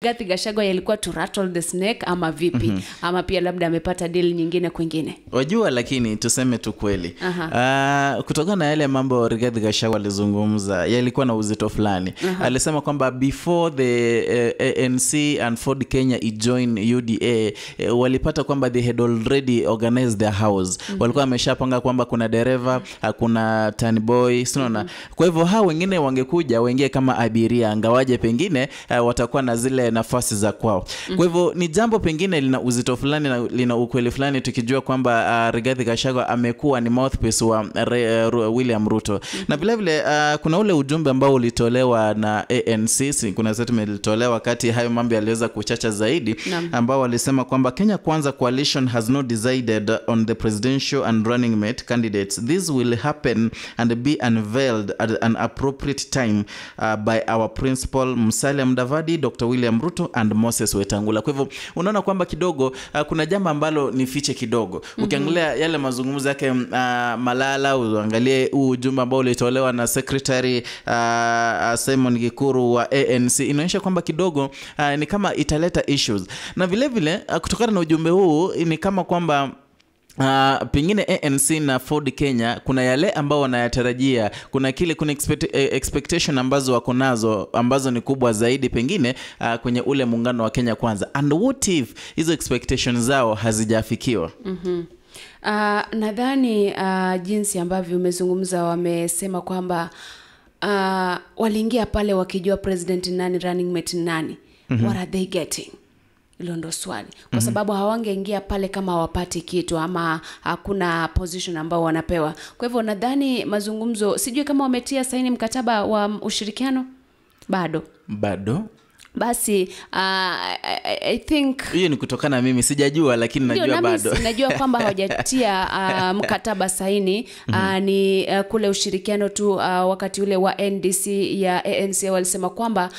Rigathi Gachagua yalikuwa to rattle the snake ama vipi? Ama pia labda amepata deal nyingine kwingine. Wajua, lakini tuseme tu kweli, kutokana na yale mambo Rigathi Gachagua alizungumza yalikuwa na uzito fulani. Alisema kwamba before the ANC and Ford Kenya join UDA, walipata kwamba they had already organized their house. Walikuwa wameshapanga kwamba kuna dereva, kuna turnboy, si unaona? Kwa hivyo hao wengine wangekuja waingie kama abiria, ingawaje pengine watakuwa na zile nafasi za kwao. Kwa hivyo ni jambo pengine lina uzito fulani na lina ukweli fulani, tukijua kwamba Rigathi Gachagua amekuwa ni mouthpiece wa William Ruto. Na vile vile kuna ule ujumbe ambao ulitolewa na ANC, kuna statement ilitolewa wakati hayo mambo yaliweza kuchacha zaidi, ambao walisema kwamba Kenya Kwanza coalition has not decided on the presidential and running mate candidates. This will happen and be unveiled at an appropriate time by our principal Musalia Mudavadi, Dr. William Ruto and Moses Wetangula. Kwa hivyo unaona kwamba kidogo kuna jambo ambalo ni fiche kidogo. Ukiangalia yale mazungumzo yake Malala, uangalie huu ujumbe ambao ulitolewa na secretary Simon Gikuru wa ANC, inaonyesha kwamba kidogo ni kama italeta issues. Na vile vile kutokana na ujumbe huu ni kama kwamba pengine ANC na Ford Kenya kuna yale ambao wanayatarajia, kuna expectation ambazo wako nazo ambazo ni kubwa zaidi pengine kwenye ule muungano wa Kenya Kwanza. And what if hizo expectations zao hazijafikiwa? Nadhani jinsi ambavyo umezungumza, wamesema kwamba waliingia pale wakijua president ni nani, running mate ni nani. What are they getting? Hilo ndo swali, kwa sababu hawangeingia pale kama hawapati kitu ama hakuna position ambao wanapewa. Kwa hivyo nadhani mazungumzo, sijui kama wametia saini mkataba wa ushirikiano bado. Bado. Basi I think Hiyo ni kutokana na mimi sijajua, lakini Ndio, najua nami bado. Najua kwamba hawajatia mkataba saini. Ni kule ushirikiano tu wakati ule wa NDC ya ANC walisema kwamba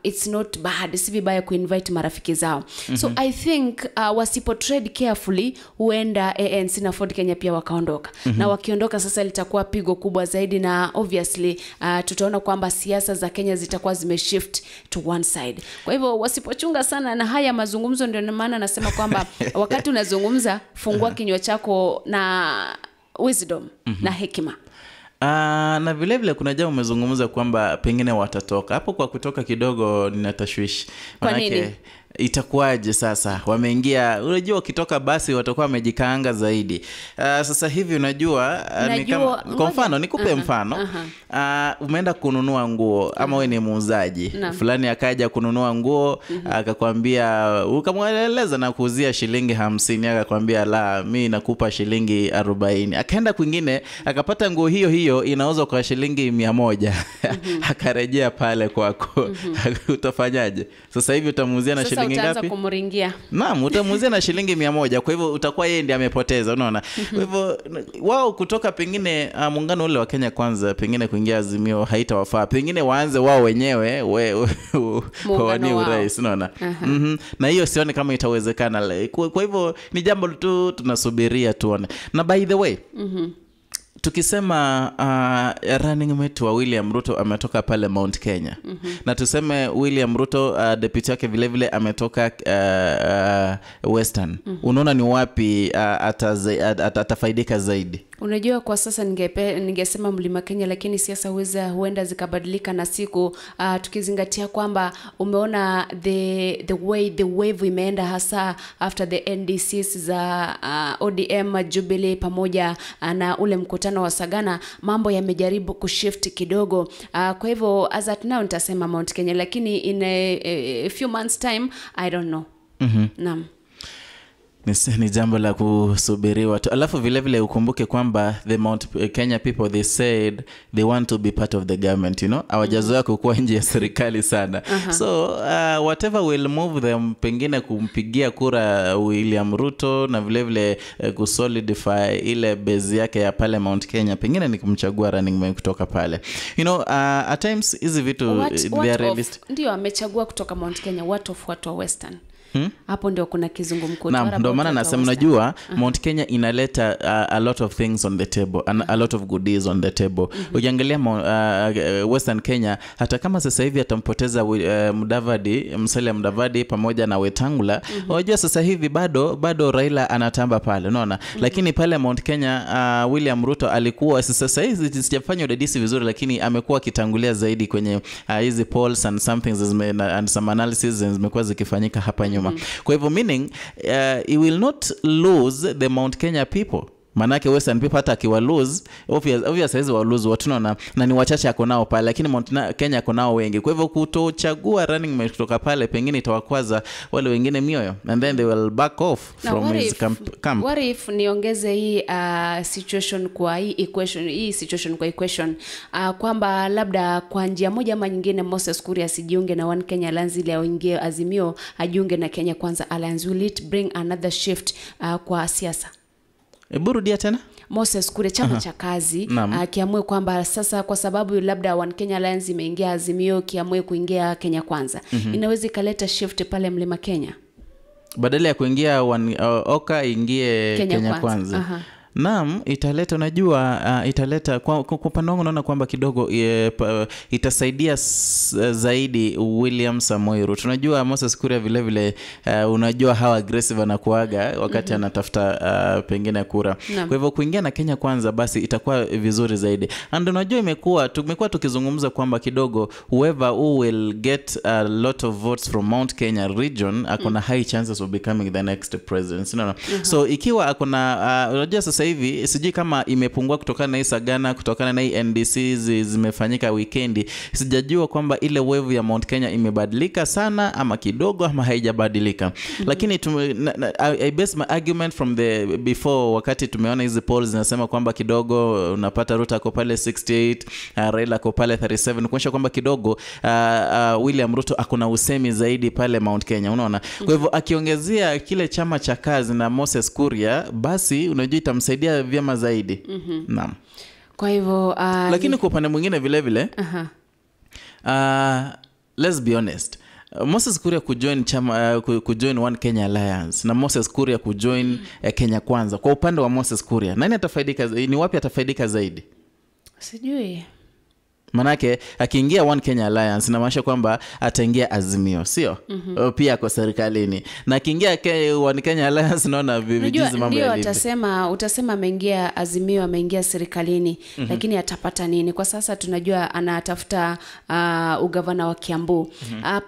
it's not bad, si vibaya kuinvite marafiki zao. So I think wasipo tread carefully, huenda ANC na Ford Kenya pia wakaondoka. Na wakiondoka sasa litakuwa pigo kubwa zaidi, na obviously tutaona kwamba siasa za Kenya zitakuwa zimeshift to one side. Kwa hivyo wasipochunga sana na haya mazungumzo, ndio maana nasema kwamba wakati unazungumza, fungua kinywa chako na wisdom na hekima. Na vile vile kuna jambo umezungumza kwamba pengine watatoka hapo. Kwa kutoka kidogo nina tashwishi. Kwa Manake, nini? Itakuwaje sasa wameingia? Unajua wakitoka basi watakuwa wamejikaanga zaidi. Sasa hivi unajua ni Najua, kama, kwa ngoja. mfano nikupe mfano, umeenda kununua nguo ama wewe ni muuzaji fulani, akaja kununua nguo, akakwambia, ukamweleza na kuuzia shilingi 50, akakwambia, "La, mi nakupa shilingi 40." Akaenda kwingine akapata nguo hiyo hiyo inauzwa kwa shilingi 100, akarejea pale kwako. Utafanyaje sasa hivi? Utamuuzia na Sasa shilingi utaanza ngapi? Kumringia. Naam, utamuuzia na shilingi 100. Kwa hivyo utakuwa yeye ndiye amepoteza, unaona? Kwa hivyo wao kutoka pengine muungano ule wa Kenya Kwanza, pengine kuingia Azimio haitawafaa. Pengine waanze wao wenyewe Muungano wawanie wao. urais, unaona? Na hiyo sioni kama itawezekana. Kwa hivyo ni jambo tu tunasubiria tuone. Na by the way, tukisema running mate wa William Ruto ametoka pale Mount Kenya, na tuseme William Ruto, deputy wake vile vile ametoka Western, unaona ni wapi atafaidika zaidi? Unajua kwa sasa ningesema Mlima Kenya, lakini siasa huenda zikabadilika na siku, tukizingatia kwamba umeona the way the wave imeenda, hasa after the NDCs za ODM, Jubilee pamoja na ule mkutano wa Sagana, mambo yamejaribu kushift kidogo. Kwa hivyo as at now nitasema Mount Kenya, lakini in a few months time I don't know. Naam. Ni jambo la kusubiriwa tu. Alafu vile vile ukumbuke kwamba the Mount Kenya people, they said they want to be part of the government. Hawajazoea kukuwa nje ya serikali sana. So whatever will move them pengine kumpigia kura William Ruto na vile vile kusolidify ile base yake ya pale Mount Kenya, pengine ni kumchagua running mate kutoka pale. At times hizi vitu they What are of, realistic. Ndio amechagua kutoka Mount Kenya, what of watu wa Western? Hapo ndio kuna kizungumkuti. Naam, ndio maana nasema unajua Mount Kenya inaleta a lot of things on the table and a lot of goodies on the table. Ukiangalia Western Kenya, hata kama sasa hivi atampoteza Mudavadi, Musalia Mudavadi pamoja na Wetangula, unajua sasa hivi bado Raila anatamba pale, unaona? Lakini pale Mount Kenya William Ruto alikuwa sasa hivi sijafanya udadisi vizuri, lakini amekuwa akitangulia zaidi kwenye hizi polls and some things and some analysis zimekuwa zikifanyika hapa nyuma. Kwa hivyo meaning he will not lose the Mount Kenya people. Manake Western people hata akiwa lose, obvious hizo wa lose watu na ni wachache ako nao pale, lakini Mount Kenya ako nao wengi. Kwa hivyo kutochagua running mate kutoka pale pengine itawakwaza wale wengine mioyo, and then they will back off from his camp. What if niongeze hii situation kwa hii equation, hii situation kwa equation, kwamba labda kwa njia moja ama nyingine Moses Kuria asijiunge na One Kenya Alliance ile aingie Azimio, ajiunge na Kenya Kwanza Alliance, will it bring another shift kwa siasa? Burudia tena? Moses Kuria chama cha kazi kiamue kwamba sasa kwa sababu labda One Kenya Alliance imeingia Azimio, kiamue kuingia Kenya Kwanza. Inaweza ikaleta shift pale Mlima Kenya. Badala ya kuingia Oka ingie Kenya Kwanza. Naam, italeta, unajua italeta kwa upande wangu naona kwamba kidogo itasaidia zaidi William Samoei Ruto. Unajua Moses Kuria vile vile unajua how aggressive anakuaga wakati anatafuta pengine kura. Kwa hivyo kuingia na Kenya Kwanza basi itakuwa vizuri zaidi. And unajua tumekuwa tukizungumza kwamba kidogo whoever who will get a lot of votes from Mount Kenya region akona high chances of becoming the next president. No. So ikiwa akona unajua sasa hivi sijui kama imepungua kutokana na hii Sagana, kutokana na hii NDC zimefanyika weekendi, sijajua kwamba ile wave ya Mount Kenya imebadilika sana ama kidogo ama haijabadilika. Lakini I base my argument from the before, wakati tumeona hizi polls zinasema kwamba kidogo unapata Ruto ako pale 68, Raila ako pale 37, kuonyesha kwamba kidogo William Ruto akona usemi zaidi pale Mount Kenya, unaona? Kwa hivyo akiongezea kile chama cha kazi na Moses Kuria, basi unajua itamsaidia vyema zaidi. Naam. Kwa hivyo lakini kwa upande mwingine vile vile let's be honest, Moses Kuria kujoin chama, kujoin One Kenya Alliance na Moses Kuria kujoin Kenya Kwanza, kwa upande wa Moses Kuria nani atafaidika, ni wapi atafaidika zaidi? Sijui. Manake akiingia One Kenya Alliance inamaanisha kwamba ataingia Azimio, sio? Pia kwa serikalini. Na akiingia One Kenya Alliance naona jinsi mambo yalivyo. Ndio utasema ameingia Azimio, ameingia serikalini, lakini atapata nini? Kwa sasa tunajua anatafuta ugavana wa Kiambu.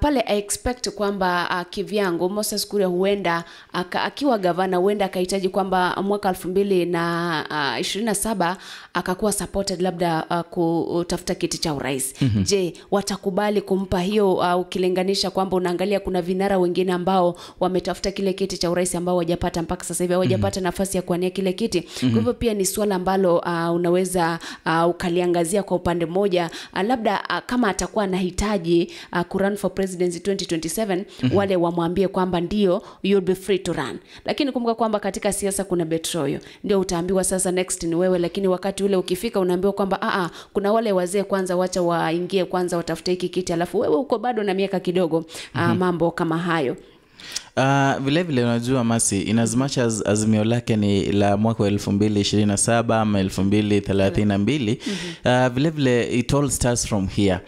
Pale I expect kwamba kivyangu Moses Kuria huenda akiwa gavana huenda akahitaji kwamba mwaka 2027 akakuwa supported labda kutafuta kiti cha urais. Je, watakubali kumpa hiyo? Ukilinganisha kwamba unaangalia kuna vinara wengine ambao wametafuta kile kiti cha urais ambao hawajapata mpaka sasa hivi, hawajapata nafasi ya kuania kile kiti. Kwa hivyo pia ni swala ambalo unaweza ukaliangazia kwa upande mmoja, labda kama atakuwa anahitaji ku run for presidency 2027, wale wamwambie kwamba ndio you'll be free to run. Lakini kumbuka kwamba katika siasa kuna betrayal. Ndio utaambiwa sasa next ni wewe, lakini wakati ule ukifika unaambiwa kwamba kuna wale wazee kwanza wacha waingie kwanza watafute hiki kiti, alafu wewe uko bado na miaka kidogo. Mambo kama hayo. Vile vile unajua Masi, in as much as azimio lake ni la mwaka 2027 ama 2032, vile vile it all starts from here.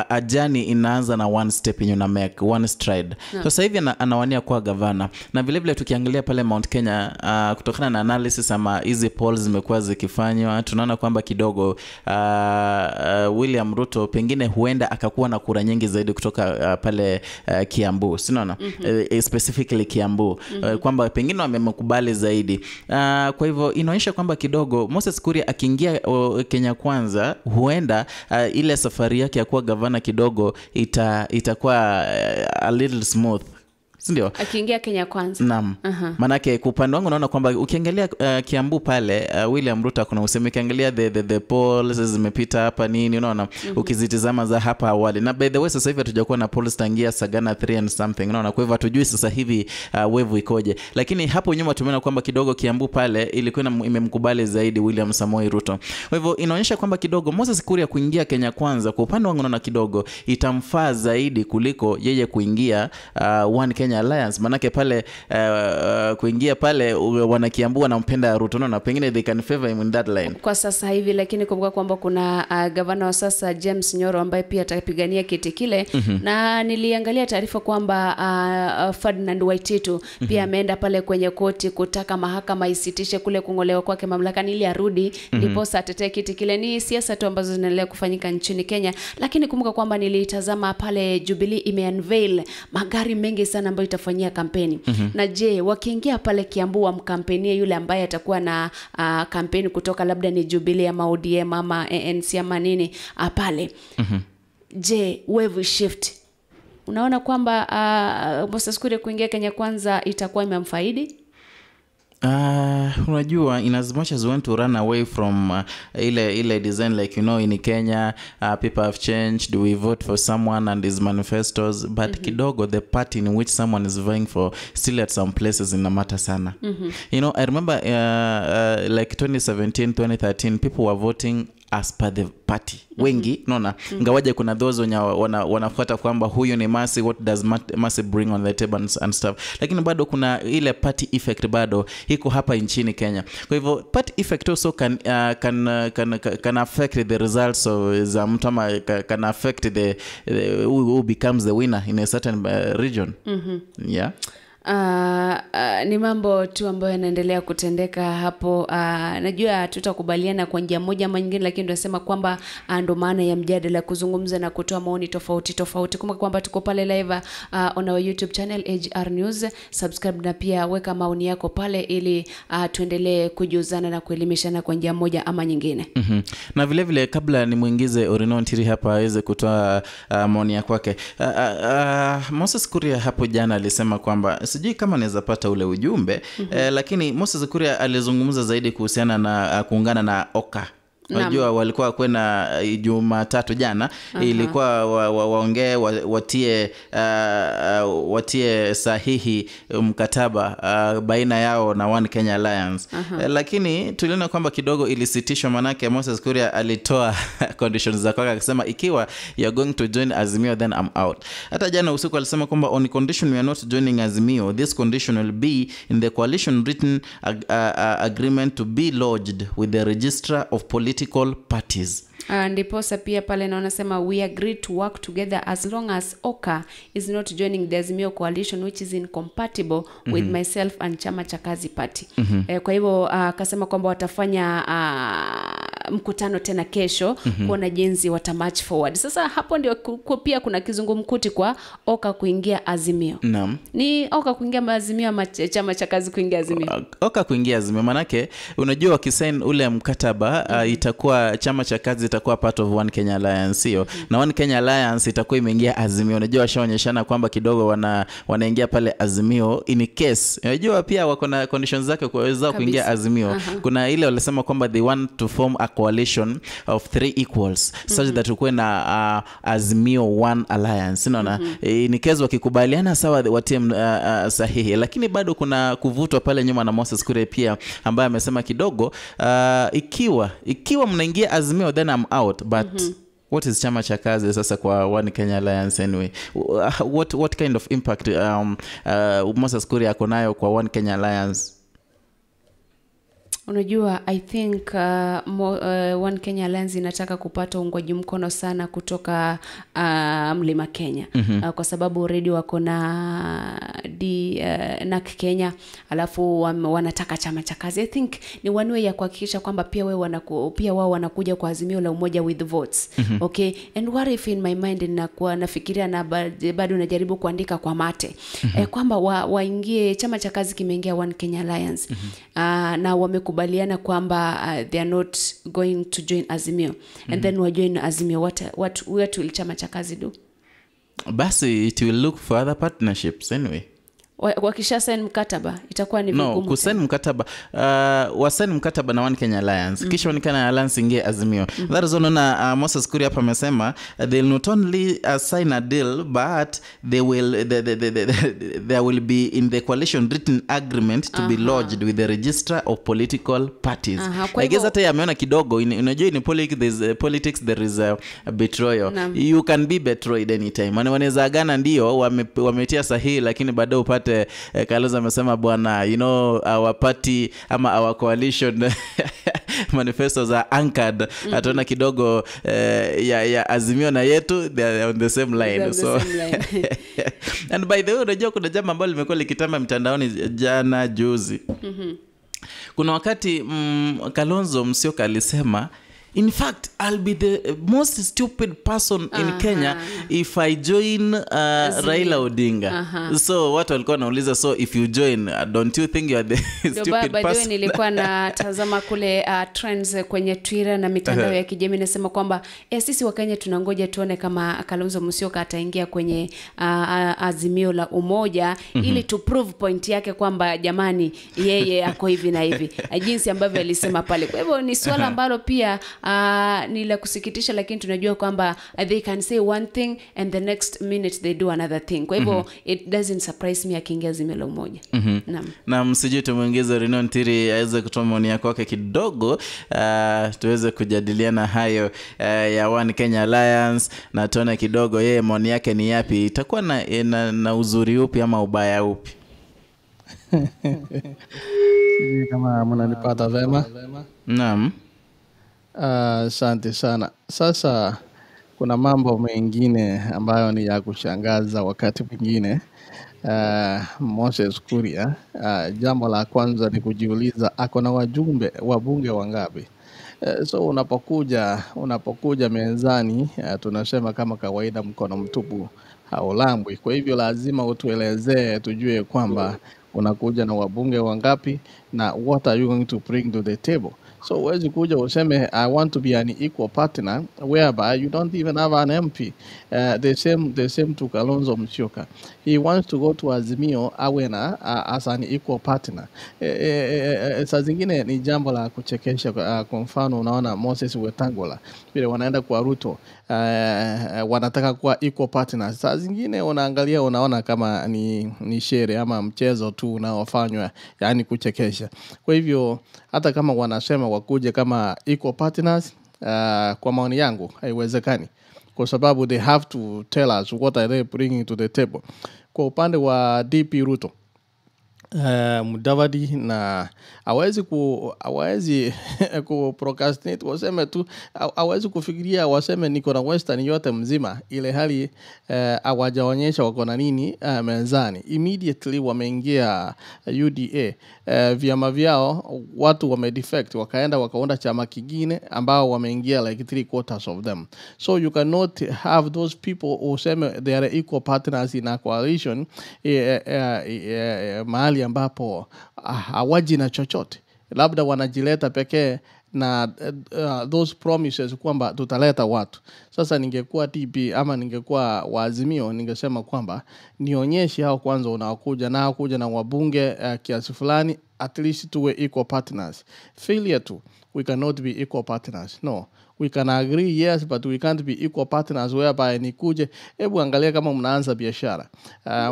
A journey inaanza na one step in una make, one stride. So sasa hivi anawania kuwa gavana. Na vile vile tukiangalia pale Mount Kenya, kutokana na analysis ama hizi polls zimekuwa zikifanywa, tunaona kwamba kidogo William Ruto pengine huenda akakuwa na kura nyingi zaidi kutoka pale Kiambu, si unaona? Specifically Kiambu, kwamba pengine wamemkubali zaidi. Kwa hivyo inaonyesha kwamba kidogo Moses Kuria akiingia Kenya Kwanza huenda ile safari yake ya kuwa gavana kidogo itakuwa a little smooth. Ndio. Akiingia Kenya Kwanza. Naam. Manake kwa upande wangu naona kwamba ukiangalia Kiambu pale William Ruto kuna usemi, ukiangalia the polls zimepita hapa nini, unaona? Ukizitizama za hapa awali. Na by the way sasa hivi hatujakuwa na polls tangia Sagana 3 and something, unaona? Kwa hivyo hatujui sasa hivi wave ikoje. Lakini hapo nyuma tumeona kwamba kidogo Kiambu pale ilikuwa imemkubali zaidi William Samoei Ruto. Kwa hivyo inaonyesha kwamba kidogo Moses Kuria kuingia Kenya Kwanza kwa upande wangu naona kidogo itamfaa zaidi kuliko yeye kuingia One Kenya Kenya Alliance, manake pale kuingia pale wanakiambu wanampenda Ruto, na pengine they can favor him in that line kwa sasa hivi. Lakini kumbuka kwamba kuna gavana wa sasa James Nyoro ambaye pia atapigania kiti kile. Na niliangalia taarifa kwamba Ferdinand Waititu pia ameenda pale kwenye koti kutaka mahakama isitishe kule kung'olewa kwake mamlakani ili arudi ndiposa atetee kiti kile. Ni siasa tu ambazo zinaendelea kufanyika nchini Kenya. Lakini kumbuka kwamba nilitazama pale Jubilee imeunveil magari mengi sana ambayo itafanyia kampeni. Na je, wakiingia pale Kiambu wamkampenie yule ambaye atakuwa na kampeni kutoka labda ni Jubilee ama ODM ama ANC ama nini pale. Je, wave shift, unaona kwamba Moses Kuria kuingia Kenya Kwanza itakuwa imemfaidi? Unajua, in as much as we want to run away from ile design, like, you know, in Kenya people have changed, we vote for someone and his manifestos, but kidogo the party in which someone is vying for still at some places in matter sana. You know, I remember like 2017, 2013 people were voting as per the party. Wengi, naona ingawaje kuna those wenye wanafuata kwamba huyu ni Mercy, what does Mercy bring on the table and stuff, lakini bado kuna ile party effect bado iko hapa nchini Kenya. Kwa hivyo party effect also can affect the results of za mtu ama can affect the who becomes the winner in a certain region. Yeah. Ni mambo tu ambayo yanaendelea kutendeka hapo. Najua tutakubaliana kwa njia moja ama nyingine, lakini tunasema kwamba ndo maana ya mjadala, kuzungumza na kutoa maoni tofauti tofauti. Kumbuka kwamba tuko pale live on our YouTube channel AGR News. Subscribe na pia weka maoni yako pale ili tuendelee kujuzana na kuelimishana kwa njia moja ama nyingine. Na vile vile kabla nimuingize Orino Ntiri hapa aweze kutoa maoni yake. Moses Kuria hapo jana alisema kwamba, sijui kama naweza pata ule ujumbe, lakini Moses Kuria alizungumza zaidi kuhusiana na kuungana na OKA. Unajua walikuwa kwenda Jumatatu jana, ilikuwa waongee watie sahihi mkataba baina yao na One Kenya Alliance. Lakini tuliona kwamba kidogo ilisitishwa, manake Moses Kuria alitoa conditions za kwake akisema ikiwa you are going to join Azimio then I'm out. Hata jana usiku alisema kwamba on condition we are not joining Azimio, this condition will be in the coalition written agreement to be lodged with the registrar of political parties. Ndiposa pia pale naona sema we agree to work together as long as OKA is not joining the Azimio coalition which is incompatible with myself and Chama cha Kazi Party. Kwa hivyo akasema kwamba watafanya mkutano tena kesho kuona jinsi watamarch forward. Sasa hapo ndio pia kuna kizungumkuti kwa OKA kuingia Azimio. Naam. Ni OKA kuingia Azimio ama Chama cha Kazi kuingia Azimio? OKA kuingia Azimio, manake unajua wakisign ule mkataba itakuwa Chama cha Kazi itakuwa part of One Kenya Alliance, sio? Na One Kenya Alliance itakuwa imeingia Azimio. Unajua washaonyeshana kwamba kidogo wanaingia pale Azimio in case. Unajua pia wako na conditions zake kuweza kuingia Azimio. Kuna ile walisema kwamba they want to form a coalition of 3 equals such that ukuwe na Azimio One Alliance, unaona? In case wakikubaliana sawa watie sahihi, lakini bado kuna kuvutwa pale nyuma na Moses Kuria pia ambaye amesema kidogo ikiwa mnaingia Azimio then I'm out, but what is Chama cha Kazi sasa kwa One Kenya Alliance anyway? What kind of impact Moses Kuria ako nayo kwa One Kenya Alliance? Unajua, I think One Kenya Alliance inataka kupata uungwaji mkono sana kutoka Mlima Kenya. Kwa sababu already wako na NAC Kenya, alafu wanataka Chama cha Kazi. I think ni one way ya kuhakikisha kwamba pia pia wao wanakuja kwa Azimio la Umoja with votes. Okay, and what if in my mind ninakuwa nafikiria na bado najaribu kuandika kwa mate kwamba waingie Chama cha Kazi kimeingia One Kenya Alliance. Na wamekubaliana kwamba they are not going to join Azimio, and then we join Azimio, what will Chama cha Kazi do? Basi it will look for other partnerships anyway. Wakisha sign mkataba itakuwa ni vigumu. No, kusign mkataba, wasign mkataba na One Kenya Alliance. Kisha One Kenya Alliance ingie Azimio. That is unaona Moses Kuria hapa amesema they'll not only sign a deal but they will there will be in the coalition written agreement to be lodged with the registrar of political parties. I guess hata ameona kidogo, unajua in politics there is a betrayal. You can be betrayed anytime. Wanaweza agana ndio wametia sahihi, lakini baadaye upate Kalonzo amesema bwana, you know, our party ama our coalition manifestos are anchored. Ataona kidogo ya Azimio na yetu, they are on the same line. So and by the way, unajua kuna jambo ambalo limekuwa likitamba mtandaoni jana juzi. Kuna wakati Kalonzo Musyoka alisema, in fact, I'll be the most stupid person in Kenya if I join Raila Odinga. So watu walikuwa wanauliza, so if you join, don't you think you are the stupid person? By the way, nilikuwa natazama kule trends kwenye Twitter na mitandao ya kijamii, nasema kwamba sisi wa Kenya tunangoja tuone kama Kalonzo Musyoka ataingia kwenye Azimio la Umoja ili to prove point yake kwamba jamani yeye ako hivi na hivi, jinsi ambavyo alisema pale. Kwa hivyo ni swala ambalo pia ni la kusikitisha, lakini tunajua kwamba they can say one thing and the next minute they do another thing. Kwa hivyo it doesn't surprise me akiingia Azimio la Umoja. Naam. Na msijui tumuingize Rino Ntiri aweze kutoa maoni yake kidogo, tuweze kujadiliana hayo ya One Kenya Alliance, na tuone kidogo yeye maoni yake ni yapi, itakuwa na uzuri upi ama ubaya upi. Sijui kama mnanipata vema. Naam. Asante sana. Sasa kuna mambo mengine ambayo ni ya kushangaza wakati mwingine. Moses Kuria, jambo la kwanza ni kujiuliza ako na wajumbe wabunge wangapi. So unapokuja mezani, tunasema kama kawaida mkono mtupu haulambwi. Kwa hivyo lazima utuelezee tujue kwamba unakuja na wabunge wangapi na what are you going to bring to the table. So huwezi kuja useme I want to be an equal partner whereby you don't even have an MP. The same to Kalonzo Musyoka. He wants to go to Azimio awe na as an equal partner. Saa zingine ni jambo la kuchekesha. Kwa mfano unaona Moses Wetangula vile wanaenda kwa Ruto, wanataka kuwa equal partners. Saa zingine unaangalia unaona kama ni shere ama mchezo tu unaofanywa, yani kuchekesha. Kwa hivyo hata kama wanasema wakuje kama equal partners, kwa maoni yangu haiwezekani, kwa sababu they have to tell us what are they bringing to the table. Kwa upande wa DP Ruto, Mudavadi na hawezi ku procrastinate, waseme tu, hawezi kufikiria waseme niko na Western yote mzima, ile hali hawajaonyesha wako na nini mezani. Immediately wameingia UDA, vyama vyao watu wamedefect, wakaenda wakaunda chama kingine ambao wameingia like 3/4 of them. So you cannot have those people useme they are equal partners in a coalition mahali ambapo hawaji na chochote, labda wanajileta pekee na those promises kwamba tutaleta watu. Sasa ningekuwa TP ama ningekuwa Waazimio, ningesema kwamba nionyeshe hao kwanza unaokuja na kuja na wabunge kiasi fulani, at least tuwe equal partners. Failure to, we cannot be equal partners. No. We can agree, yes, but we can't be equal partners whereby nikuje. Hebu angalia kama mnaanza biashara.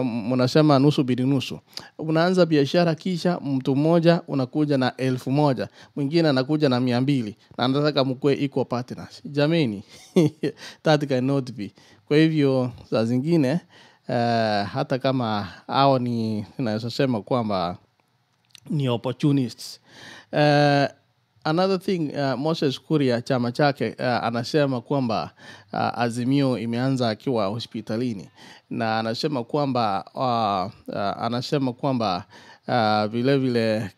Mnasema nusu bili nusu. Unaanza biashara kisha mtu mmoja unakuja na 1,000, mwingine anakuja na 200, na anataka mkuwe equal partners. Jameni, that cannot be. Kwa hivyo saa zingine hata kama hao ni naweza sema kwamba ni opportunists. Another thing, Moses Kuria chama chake anasema kwamba Azimio imeanza akiwa hospitalini, na anasema kwamba vile vile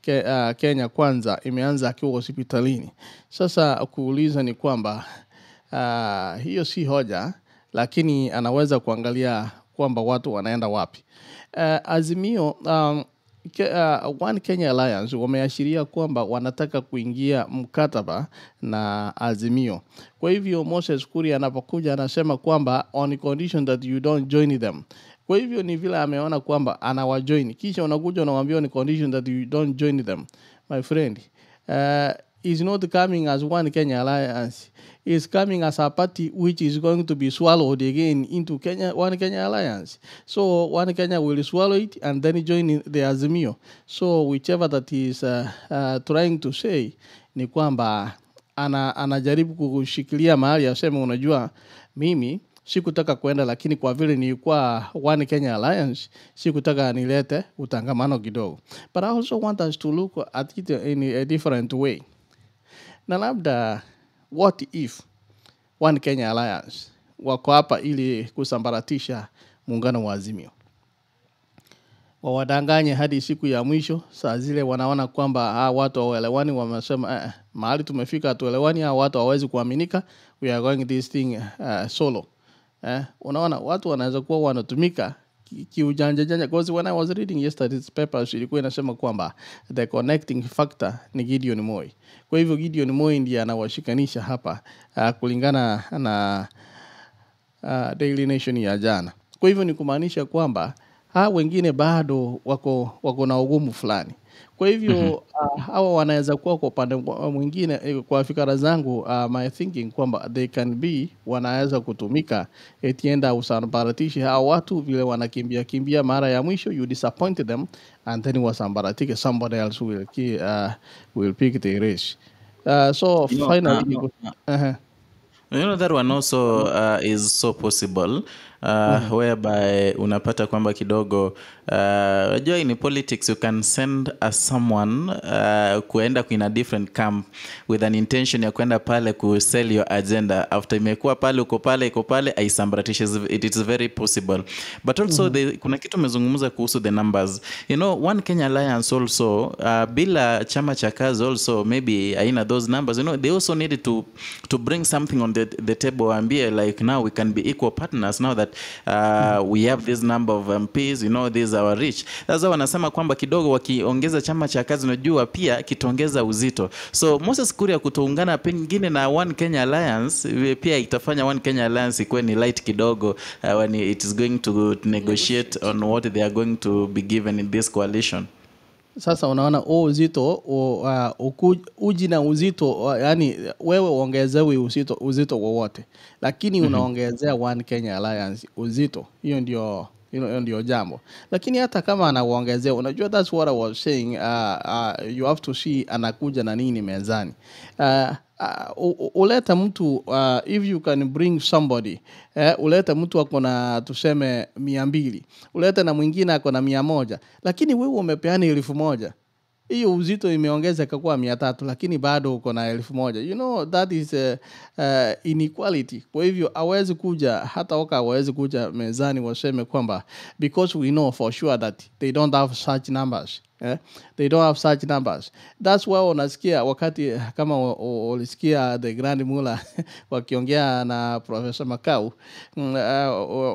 Kenya Kwanza imeanza akiwa hospitalini. Sasa kuuliza ni kwamba hiyo si hoja, lakini anaweza kuangalia kwamba watu wanaenda wapi. Azimio One Kenya Alliance wameashiria kwamba wanataka kuingia mkataba na Azimio. Kwa hivyo Moses Kuria anapokuja anasema kwamba on condition that you don't join them. Kwa hivyo ni vile ameona kwamba anawajoin, kisha unakuja unamwambia ni condition that you don't join them. My friend, is not coming as One Kenya Alliance. Is coming as a party which is going to be swallowed again into Kenya, One Kenya Alliance. So One Kenya will swallow it and then join in the Azimio. So whichever that is trying to say ni kwamba anajaribu kushikilia mahali aseme, unajua mimi sikutaka kwenda, lakini kwa vile nilikuwa One Kenya Alliance sikutaka nilete utangamano kidogo. But I also want us to look at it in a different way. Na labda what if One Kenya Alliance wako hapa ili kusambaratisha muungano wa Azimio, wawadanganye hadi siku ya mwisho. Saa zile wanaona kwamba watu hawaelewani, wamesema mahali tumefika hatuelewani, hawa watu hawawezi kuaminika, we are going this thing solo. Unaona watu wanaweza kuwa wanatumika kiujanja janja, because when I was reading yesterday's papers ilikuwa inasema kwamba the connecting factor ni Gideon Moi. Kwa hivyo Gideon Moi ndiye anawashikanisha hapa kulingana na Daily Nation ya jana. Kwa hivyo ni kumaanisha kwamba hawa wengine bado wako na ugumu fulani. Kwa hivyo hawa wanaweza kuwa kwa upande mwingine, kwa fikra zangu, my thinking kwamba they can be, wanaweza kutumika etienda usambaratishe hawa watu vile wanakimbia kimbia mara ya mwisho, you disappoint them and then wasambaratike, somebody else will pick the race. So You know, finally, You know, that one also is so possible, whereby unapata kwamba kidogo, unajua in politics you can send a someone kuenda in a different camp with an intention ya kuenda pale ku sell your agenda. After imekuwa pale, uko pale, iko pale, aisambaratishe. It is very possible. But also kuna kitu umezungumza kuhusu the numbers. You know, One Kenya Alliance also, bila chama cha kazi also maybe haina those numbers. You know, they also needed to bring something on the table, waambie like now we can be equal partners now that we have this number of MPs, you know, this is our reach. Sasa wanasema kwamba kidogo wakiongeza chama cha kazi, unajua pia kitaongeza uzito. So Moses Kuria kutoungana pengine na One Kenya Alliance pia itafanya One Kenya Alliance ikuwe ni light kidogo, when it is going to negotiate on what they are going to be given in this coalition. Sasa unaona huo uzito uji na uzito, yani wewe uongezewe uzito wowote, lakini unaongezea One Kenya Alliance uzito. Hiyo ndio jambo. Lakini hata kama anauongezea, unajua that's what I was saying, you have to see anakuja na nini mezani. Uleta mtu, if you can bring somebody, uleta mtu ako na tuseme 200, uleta na mwingine ako na 100, lakini wewe umepeana 1000. Hiyo uzito imeongezeka kuwa 300, lakini bado uko na 1000. You know, that is inequality. Kwa hivyo hawezi kuja, hata waka hawezi kuja mezani waseme kwamba because we know for sure that they don't have such numbers. They don't have such numbers. That's why unasikia wakati kama ulisikia the Grand Mullah wakiongea na Professor Makau,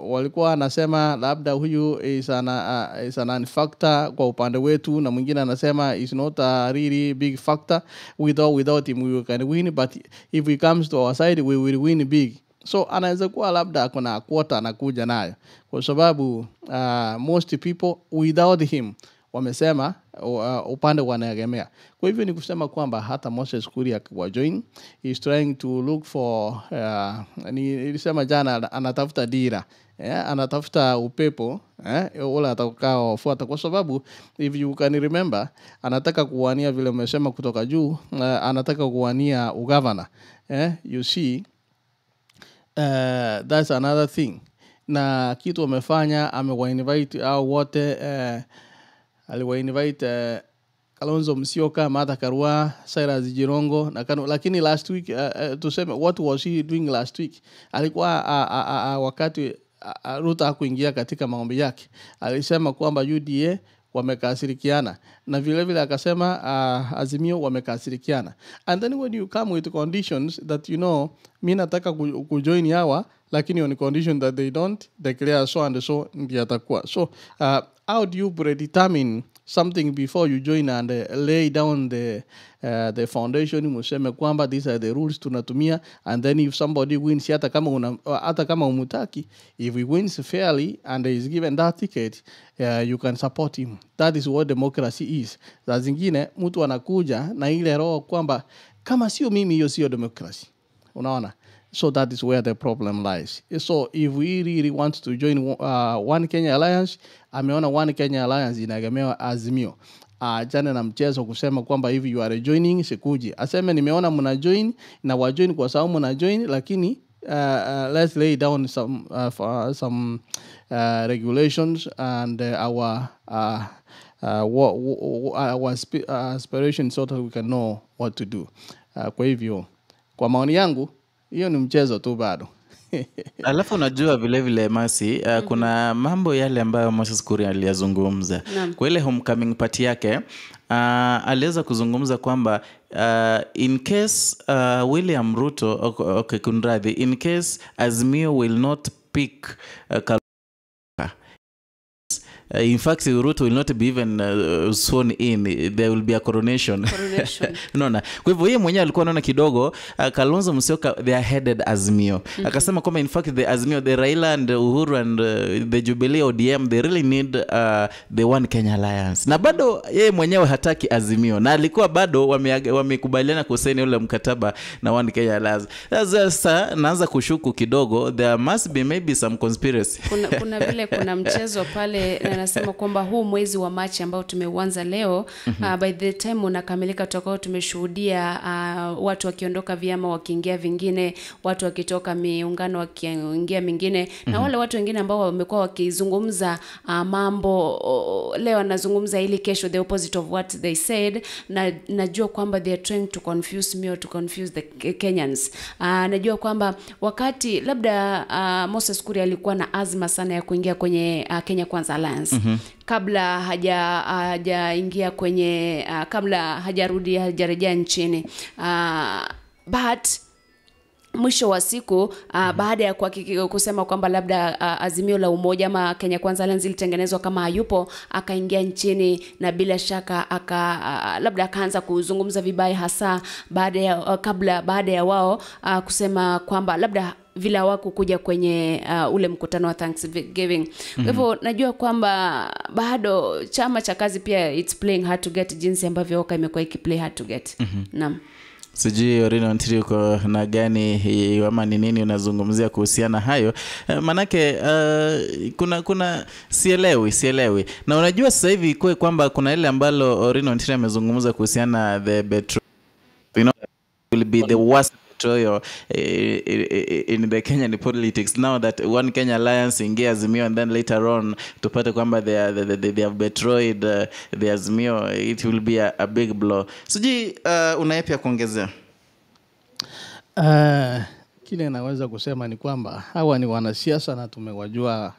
walikuwa anasema labda huyu is an factor kwa upande wetu, na mwingine anasema is not a really big factor, without him we can win, but if he comes to our side we will win big. So anaweza kuwa labda kuna quota anakuja nayo, kwa sababu most people without him wamesema upande wanaegemea. Kwa hivyo ni kusema kwamba hata Moses Kuria akiwa join, he is trying to look for, nilisema jana anatafuta dira, anatafuta upepo, ule atakaofuata, kwa sababu if you can remember anataka kuwania vile umesema kutoka juu, anataka kuwania ugavana. You see, that's another thing. Na kitu amefanya, amewa-invite hao wote, aliwa-invite Kalonzo Musyoka, Martha Karua, Cyrus Jirongo na Kanu. Lakini last week, tuseme what was he doing last week? Alikuwa wakati Ruto hakuingia katika maombi yake, alisema kwamba UDA wamekasirikiana, na vile vile akasema Azimio wamekasirikiana. And then when you come with conditions that you know mi nataka kujoin hawa, lakini on condition that they don't declare so and so, ndiyo atakuwa. So how do you predetermine something before you join and lay down the foundation, museme kwamba these are the rules tunatumia, and then if somebody wins, hata kama umutaki, if he wins fairly and is given that ticket, you can support him. That is what democracy is. Saa zingine mtu anakuja na ile roho kwamba kama sio mimi, hiyo sio democracy. Unaona? So that is where the problem lies. So if we really want to join One Kenya Alliance, ameona One Kenya Alliance inaegemea Azimio. Achane na mchezo kusema kwamba hivi you are joining, sikuji. Aseme nimeona mna join na wa join kwa sababu mna join, lakini let's lay down some regulations and our aspirations so that we can know what to do. Kwa hivyo, kwa maoni yangu, hiyo ni mchezo tu bado. Alafu unajua vile vile Masi, kuna mambo yale ambayo Moses Kuria aliyazungumza. Kwa ile homecoming party yake, aliweza kuzungumza kwamba in case William Ruto, okay, kunradhi, in case Azimio will not pick in fact, Ruto will not be even sworn in. There will be a coronation. Unaona? Kwa hivyo yeye mwenyewe alikuwa anaona kidogo Kalonzo Musyoka, they are headed Azimio. Akasema kwamba in fact the Azimio, the Raila and Uhuru and the Jubilee ODM, they really need the One Kenya Alliance. Na bado yeye mwenyewe hataki Azimio. Na alikuwa bado wamekubaliana kusaini ule mkataba na One Kenya Alliance. Sasa naanza kushuku kidogo, there must be maybe some conspiracy. Kuna vile kuna mchezo pale. Anasema kwamba huu mwezi wa Machi ambao tumeuanza leo, by the time unakamilika tutakao tumeshuhudia watu wakiondoka vyama wakiingia vingine, watu wakitoka miungano wakiingia mingine, na wale watu wengine ambao wamekuwa wakizungumza mambo leo wanazungumza ili kesho the opposite of what they said, na najua kwamba they are trying to confuse me or to confuse the Kenyans. Najua kwamba wakati labda Moses Kuria alikuwa na azma sana ya kuingia kwenye Kenya Kwanza Alliance. Kabla hajaingia kwenye kabla hajarudi hajarejea nchini, but mwisho wa siku baada ya kusema kwamba labda Azimio la Umoja ama Kenya Kwanza Alliance ilitengenezwa kama hayupo, akaingia nchini na bila shaka labda akaanza kuzungumza vibaya, hasa baada ya kabla baada ya wao kusema kwamba labda vile hawakukuja kwenye ule mkutano wa Thanksgiving. Kwa hivyo najua kwamba bado chama cha kazi pia it's playing hard to get, jinsi ambavyo Oka imekuwa ikiplay hard to get. Naam. Sijui Orina Ontiri uko na gani ama ni nini unazungumzia kuhusiana hayo? Manake kuna sielewi. Na unajua sasa hivi ikuwe kwamba kuna ile ambalo Orina Ontiri amezungumza kuhusiana the betrayal, you know, will be the worst betrayal in the Kenyan politics now that One Kenya Alliance ingia Azimio and then later on tupate kwamba they have betrayed the Azimio, it will be a big blow. Sijui unayepi ya kuongezea? Kile naweza kusema ni kwamba hawa ni wanasiasa na tumewajua,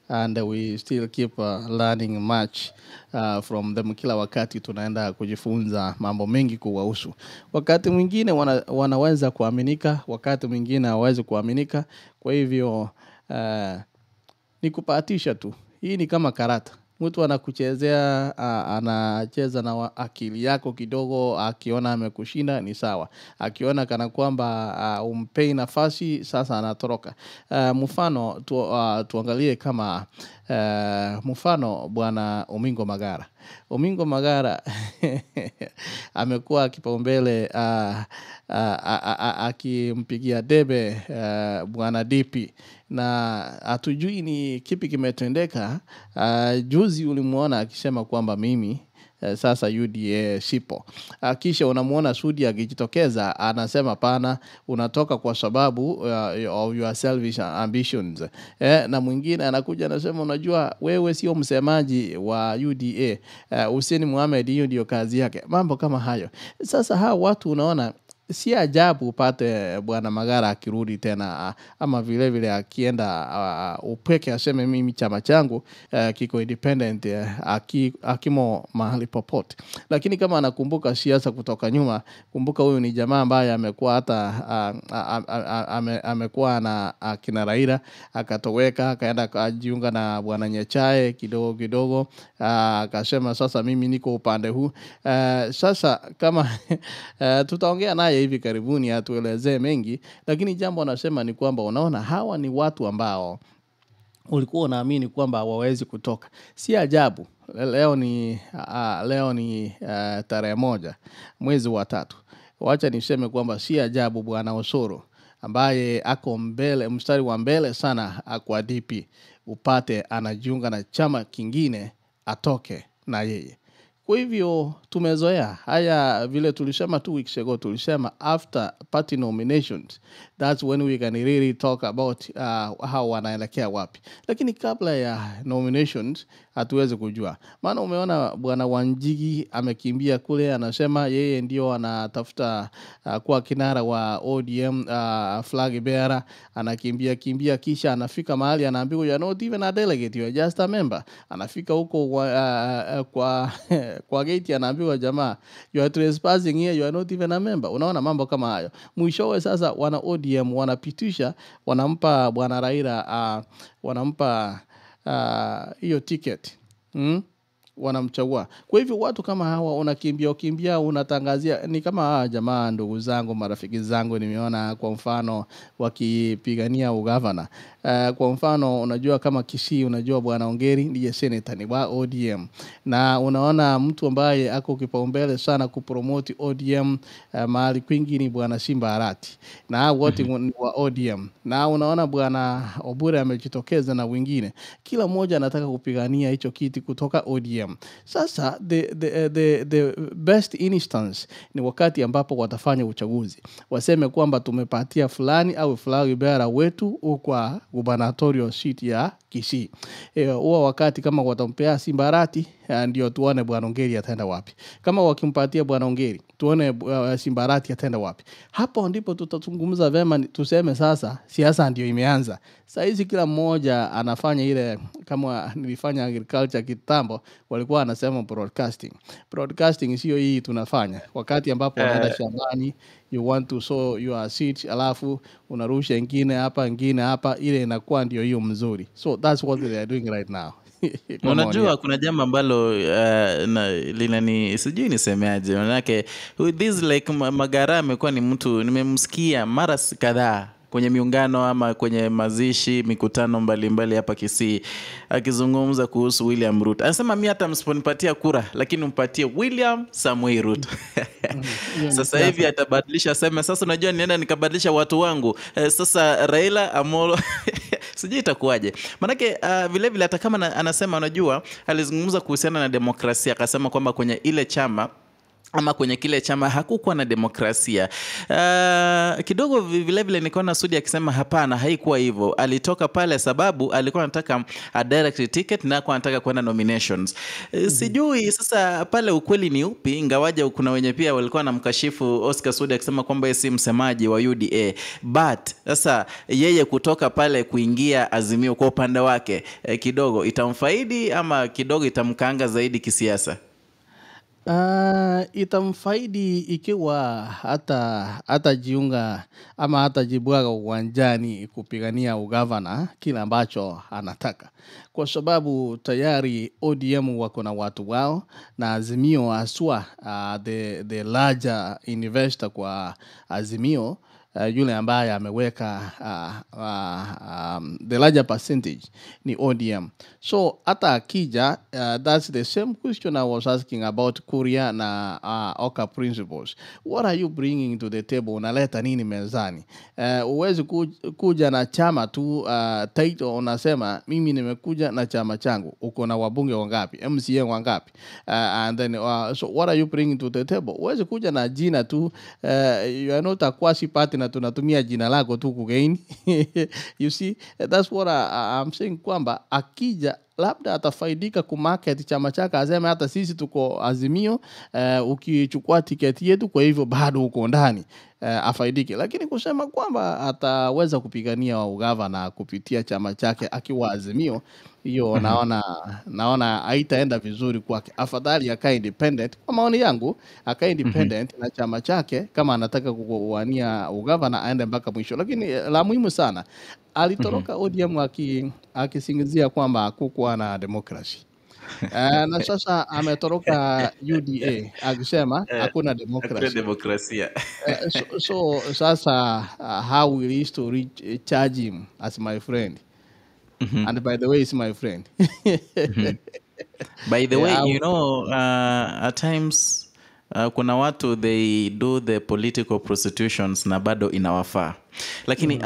and we still keep learning much from them. Kila wakati tunaenda kujifunza mambo mengi kuwahusu. Wakati mwingine wanaweza kuaminika, wakati mwingine hawawezi kuaminika. Kwa hivyo ni kupatisha tu. Hii ni kama karata. Mtu anakuchezea, anacheza na akili yako kidogo, akiona amekushinda ni sawa. Akiona kana kwamba umpei nafasi, sasa anatoroka. Mfano tuangalie kama mfano bwana Omingo Magara. Omingo Magara amekuwa kipaumbele akimpigia debe bwana DP, na hatujui ni kipi kimetendeka. Juzi ulimuona akisema kwamba mimi sasa UDA sipo. Kisha unamuona Sudi akijitokeza anasema pana, unatoka kwa sababu of your selfish ambitions. Na mwingine anakuja anasema unajua wewe sio msemaji wa UDA, Hussein Mohamed hiyo ndio kazi yake. Mambo kama hayo. Sasa hawa watu unaona Si ajabu upate Bwana Magara akirudi tena, ama vile vile akienda upweke aseme mimi chama changu kiko independent, akimo mahali popote. Lakini kama anakumbuka siasa kutoka nyuma, kumbuka huyu ni jamaa ambaye amekuwa hata amekuwa na akina Raila, akatoweka akaenda akajiunga na Bwana Nyachae kidogo kidogo, akasema sasa mimi niko upande huu. Sasa kama tutaongea naye hivi karibuni atuelezee mengi, lakini jambo anasema ni kwamba unaona hawa ni watu ambao ulikuwa unaamini kwamba hawawezi kutoka. Si ajabu leo ni tarehe 1 mwezi wa 3. Wacha niseme kwamba si ajabu Bwana Osoro ambaye ako mbele, mstari wa mbele sana kwa DP, upate anajiunga na chama kingine atoke na yeye. Kwa hivyo tumezoea haya, vile tulisema 2 weeks ago, tulisema after party nominations that's when we can really talk about how wanaelekea wapi. Lakini kabla ya nominations hatuwezi kujua. Maana umeona Bwana Wanjigi amekimbia kule, anasema yeye ndio anatafuta kuwa kinara wa ODM, flag bearer, anakimbia kimbia, kisha anafika mahali anaambiwa you are not even a delegate, you are just a member. Anafika huko kwa gate anaambiwa jamaa you are trespassing here, you are not even a member. Unaona mambo kama hayo. Mwishowe sasa wana ODM wanapitisha, wanampa Bwana Raila, wanampa hiyo ticket. Wanamchagua. Kwa hivyo watu kama hawa unakimbia kimbia, unatangazia, ni kama hawa jamaa ndugu zangu, marafiki zangu nimeona kwa mfano wakipigania ugavana. Kwa mfano unajua kama Kisii, unajua Bwana Ongeri ndiye senator ni wa ODM. Na unaona mtu ambaye ako kipaumbele sana kupromote ODM mahali kwingi ni Bwana Simba Arati. Na wote ni wa ODM. Na unaona Bwana Obure amejitokeza na wengine. Kila mmoja anataka kupigania hicho kiti kutoka ODM. Sasa the best instance ni wakati ambapo watafanya uchaguzi. Waseme kwamba tumepatia fulani au flag bearer wetu kwa gubernatorial seat ya Kisii. Huo wakati kama watampea Simba Arati, ndio tuone Bwana Ongeri ataenda wapi. Kama wakimpatia Bwana Ongeri, tuone Simba Arati ataenda wapi. Hapo ndipo tutazungumza vema, tuseme sasa siasa ndio imeanza. Sasa hizi kila mmoja anafanya ile, kama nilifanya agriculture kitambo, walikuwa wanasema broadcasting. Broadcasting sio hii tunafanya. Wakati ambapo unaenda shambani, you want to sow your seeds, alafu unarusha ingine hapa, ingine hapa, ile inakuwa ndio hiyo mzuri. So that's what they are doing right now. Unajua kuna jambo ambalo linani sijui nisemeaje, manake this like Magara amekuwa ni mtu nimemsikia mara kadhaa kwenye miungano ama kwenye mazishi, mikutano mbalimbali hapa Kisii, akizungumza kuhusu William Ruto. Anasema mimi hata msiponipatia kura, lakini mpatie William Samoei Ruto. Sasa hivi atabadilisha, aseme sasa unajua nienda nikabadilisha watu wangu. Sasa Raila Amolo sijui itakuwaje. Manake vile vile hata kama anasema unajua alizungumza kuhusiana na demokrasia, akasema kwamba kwenye ile chama ama kwenye kile chama hakukuwa na demokrasia. Kidogo vile vile nikaona Sudi akisema hapana, haikuwa hivyo. Alitoka pale sababu alikuwa anataka a direct ticket na alikuwa anataka kwenda nominations. Sijui sasa pale ukweli ni upi, ingawaje kuna wenye pia walikuwa na mkashifu Oscar Sudi akisema kwamba yeye si msemaji wa UDA. But sasa yeye kutoka pale kuingia Azimio kwa upande wake kidogo itamfaidi ama kidogo itamkaanga zaidi kisiasa? Itamfaidi ikiwa hata jiunga ama hata jibwaga uwanjani kupigania ugavana kila ambacho anataka. Kwa sababu tayari ODM wako na watu wao na Azimio haswa, the larger investor kwa Azimio, yule ambaye ameweka the larger percentage ni ODM. So hata akija, that's the same question I was asking about Kuria na Oka principles. What are you bringing to the table? Unaleta nini mezani? Uwezi kuja na chama tu, title unasema mimi nimekuja na chama changu. Uko na wabunge wangapi? MCA wangapi? And then so what are you bringing to the table? Uwezi kuja na jina tu, you are not a quasi party na tunatumia jina lako tu kugain. You see, that's what I'm saying kwamba akija labda atafaidika kumarket chama chake, aseme hata sisi tuko Azimio, ukichukua tiketi yetu kwa hivyo bado uko ndani. afaidike. Lakini kusema kwamba ataweza kupigania ugavana kupitia chama chake akiwa Azimio, hiyo naona haitaenda vizuri kwake. Afadhali akae independent, kwa maoni yangu, akae independent na chama chake. Kama anataka kuwania ugavana aende mpaka mwisho. Lakini la muhimu sana, alitoroka ODM akisingizia kwamba hakukuwa na democracy. Na sasa ametoroka UDA akisema hakuna democracy. Demokrasia. So sasa how will history charge him as my friend? And by the way, he's my friend. By the way, Yeah, you know, at times kuna watu they do the political prostitutions na bado inawafaa. Lakini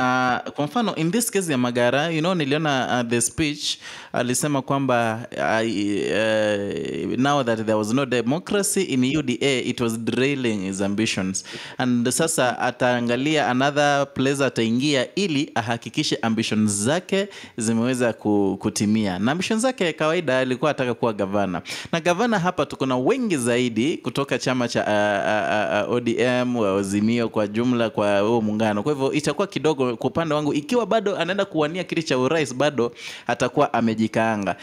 kwa mfano in this case ya Magara, you know, niliona the speech alisema kwamba now that there was no democracy in UDA, it was derailing his ambitions, and sasa ataangalia another place ataingia ili ahakikishe ambitions zake zimeweza kutimia. Na ambitions zake kawaida alikuwa ataka kuwa gavana, na gavana hapa tuko na wengi zaidi kutoka chama cha ODM, wa Azimio kwa jumla, kwa huo muungano. Kwa hivyo itakuwa kidogo kwa upande wangu, ikiwa bado anaenda kuwania kiti cha urais, bado atakuwa amejikaanga,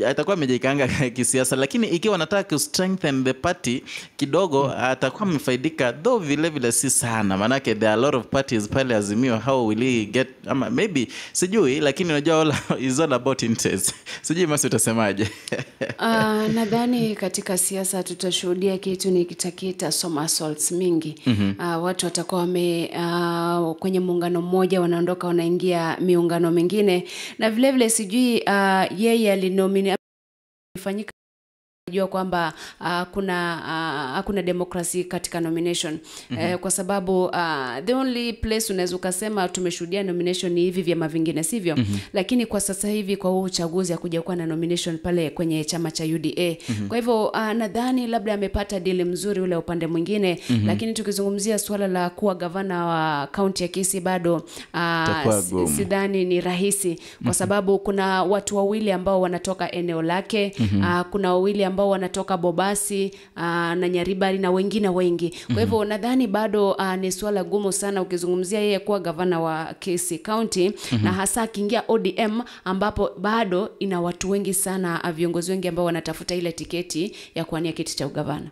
atakuwa amejikaanga kisiasa. Lakini ikiwa anataka ku strengthen the party kidogo, atakuwa amefaidika, though vile vile si sana, maanake there are a lot of parties pale Azimio. How will he get, ama maybe sijui, lakini unajua is all about interest. Sijui Masi utasemaje? Nadhani katika siasa tutashuhudia kitu ni kitakiita somersaults mingi. Watu watakuwa wame kwenye muungano mmoja wanaondoka wanaingia miungano mingine, na vile vile sijui yeye alinomini fanyika jua kwamba kuna hakuna demokrasi katika nomination, kwa sababu the only place unaweza ukasema tumeshuhudia nomination ni hivi vyama vingine, sivyo? Lakini kwa sasa hivi kwa huu uchaguzi hakuja kuwa na nomination pale kwenye chama cha UDA. Kwa hivyo nadhani labda amepata deal mzuri ule upande mwingine. Lakini tukizungumzia suala la kuwa gavana wa kaunti ya Kisii bado Itakuwa gumu. Sidhani ni rahisi kwa sababu kuna watu wawili ambao wanatoka eneo lake, kuna wawili ambao wanatoka Bobasi na Nyaribari na wengine wengi. Kwa hivyo nadhani bado ni suala gumu sana ukizungumzia yeye kuwa gavana wa Kisii County, na hasa akiingia ODM ambapo bado ina watu wengi sana, viongozi wengi ambao wanatafuta ile tiketi ya kuwania kiti cha ugavana.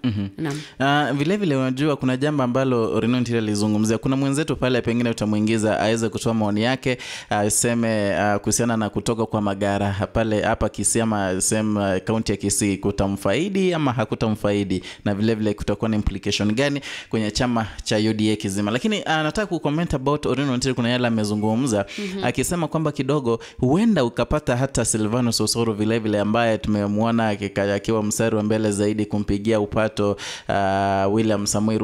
Naam. Vile vile unajua kuna jambo ambalo Rino Ntiri alizungumzia. Kuna mwenzetu pale pengine utamuingiza aweze kutoa maoni yake, aseme kuhusiana na kutoka kwa Magara pale hapa Kisii ama sehemu kaunti ya Kisii kutamfaidi ama hakutamfaidi, na vile vile kutakuwa na implication gani kwenye chama cha UDA kizima. Lakini nataka kucomment about Orino Ntiri, kuna yale amezungumza akisema kwamba kidogo huenda ukapata hata Silvanus Osoro vile vile ambaye tumemwona akiwa mstari wa mbele zaidi kumpigia upato William Samoei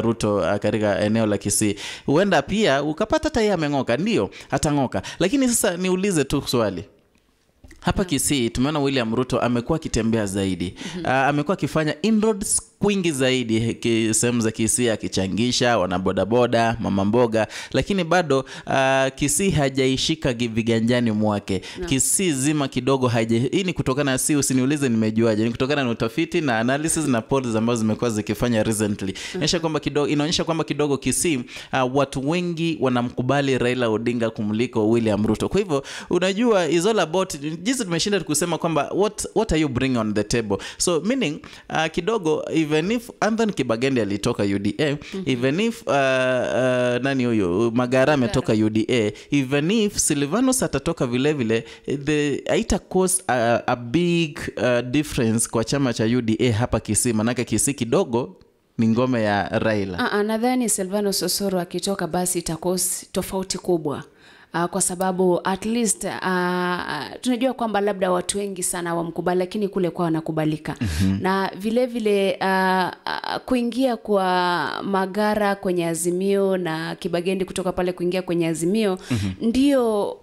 Ruto katika eneo la Kisii, huenda pia ukapata hata yeye ameng'oka, ndio atang'oka. Lakini sasa niulize tu swali hapa Kisii tumeona William Ruto amekuwa akitembea zaidi, amekuwa akifanya inroads kwingi zaidi sehemu za Kisii, akichangisha wanabodaboda, mama mboga, lakini bado Kisii hajaishika viganjani mwake. Kisii zima kidogo haija. Hii ni kutokana, si usiniulize nimejuaje, ni kutokana na utafiti na analysis na polls ambazo zimekuwa zikifanya recently. Inaonyesha kwamba kidogo, inaonyesha kwamba kidogo Kisii watu wengi wanamkubali Raila Odinga kumliko William Ruto. Kwa hivyo unajua is all about jinsi tumeshinda kusema kwamba what are you bringing on the table. So meaning kidogo even if Anthony Kibagendi alitoka UDA, even if nani huyu Magara ametoka UDA, even if Silvanus atatoka vile vile, the haita cause a big difference kwa chama cha UDA hapa Kisii, manake Kisii kidogo ni ngome ya Raila. Nadhani Silvanus Osoro akitoka basi itakosi tofauti kubwa. Kwa sababu at least tunajua kwamba labda watu wengi sana wamkubali, lakini kule kwa wanakubalika. Na vile vile kuingia kwa Magara kwenye Azimio na Kibagendi kutoka pale kuingia kwenye Azimio ndio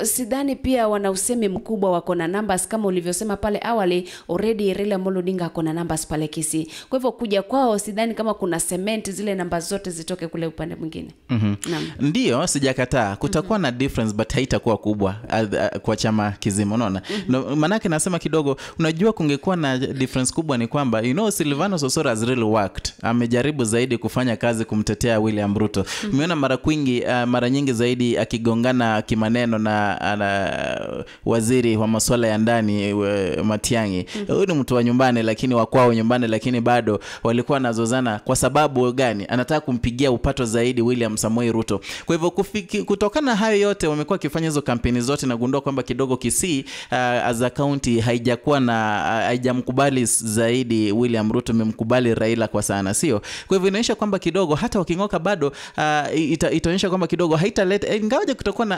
Sidhani pia wana usemi mkubwa, wako na numbers kama ulivyosema pale awali. Already Raila Amolo Odinga ako na numbers pale Kisii, kwa hivyo kuja kwao sidhani kama kuna cement zile numbers zote zitoke kule upande mwingine. Naam. Ndio, sijakataa kutakuwa na difference, but haitakuwa kubwa kwa chama kizima, unaona. No, manake nasema kidogo, unajua kungekuwa na difference kubwa ni kwamba Silvanus Osoro has really worked, amejaribu zaidi kufanya kazi kumtetea William Ruto. Umeona mara nyingi zaidi akigongana kimaneno na waziri wa masuala ya ndani Matiang'i. Huyu ni mtu wa nyumbani, lakini wa kwao nyumbani, lakini bado walikuwa wanazozana. Kwa sababu gani? Anataka kumpigia upato zaidi William Samoei Ruto. Kwa hivyo kutokana hayo yote wamekuwa wakifanya hizo kampeni zote na gundua kwamba kidogo Kisii as a county haijakuwa na haijamkubali zaidi William Ruto, imemkubali Raila kwa sana, sio? Kwa hivyo inaonyesha kwamba kidogo hata wakingoka bado itaonyesha kwamba kidogo haitaleta, ingawaje kutakuwa na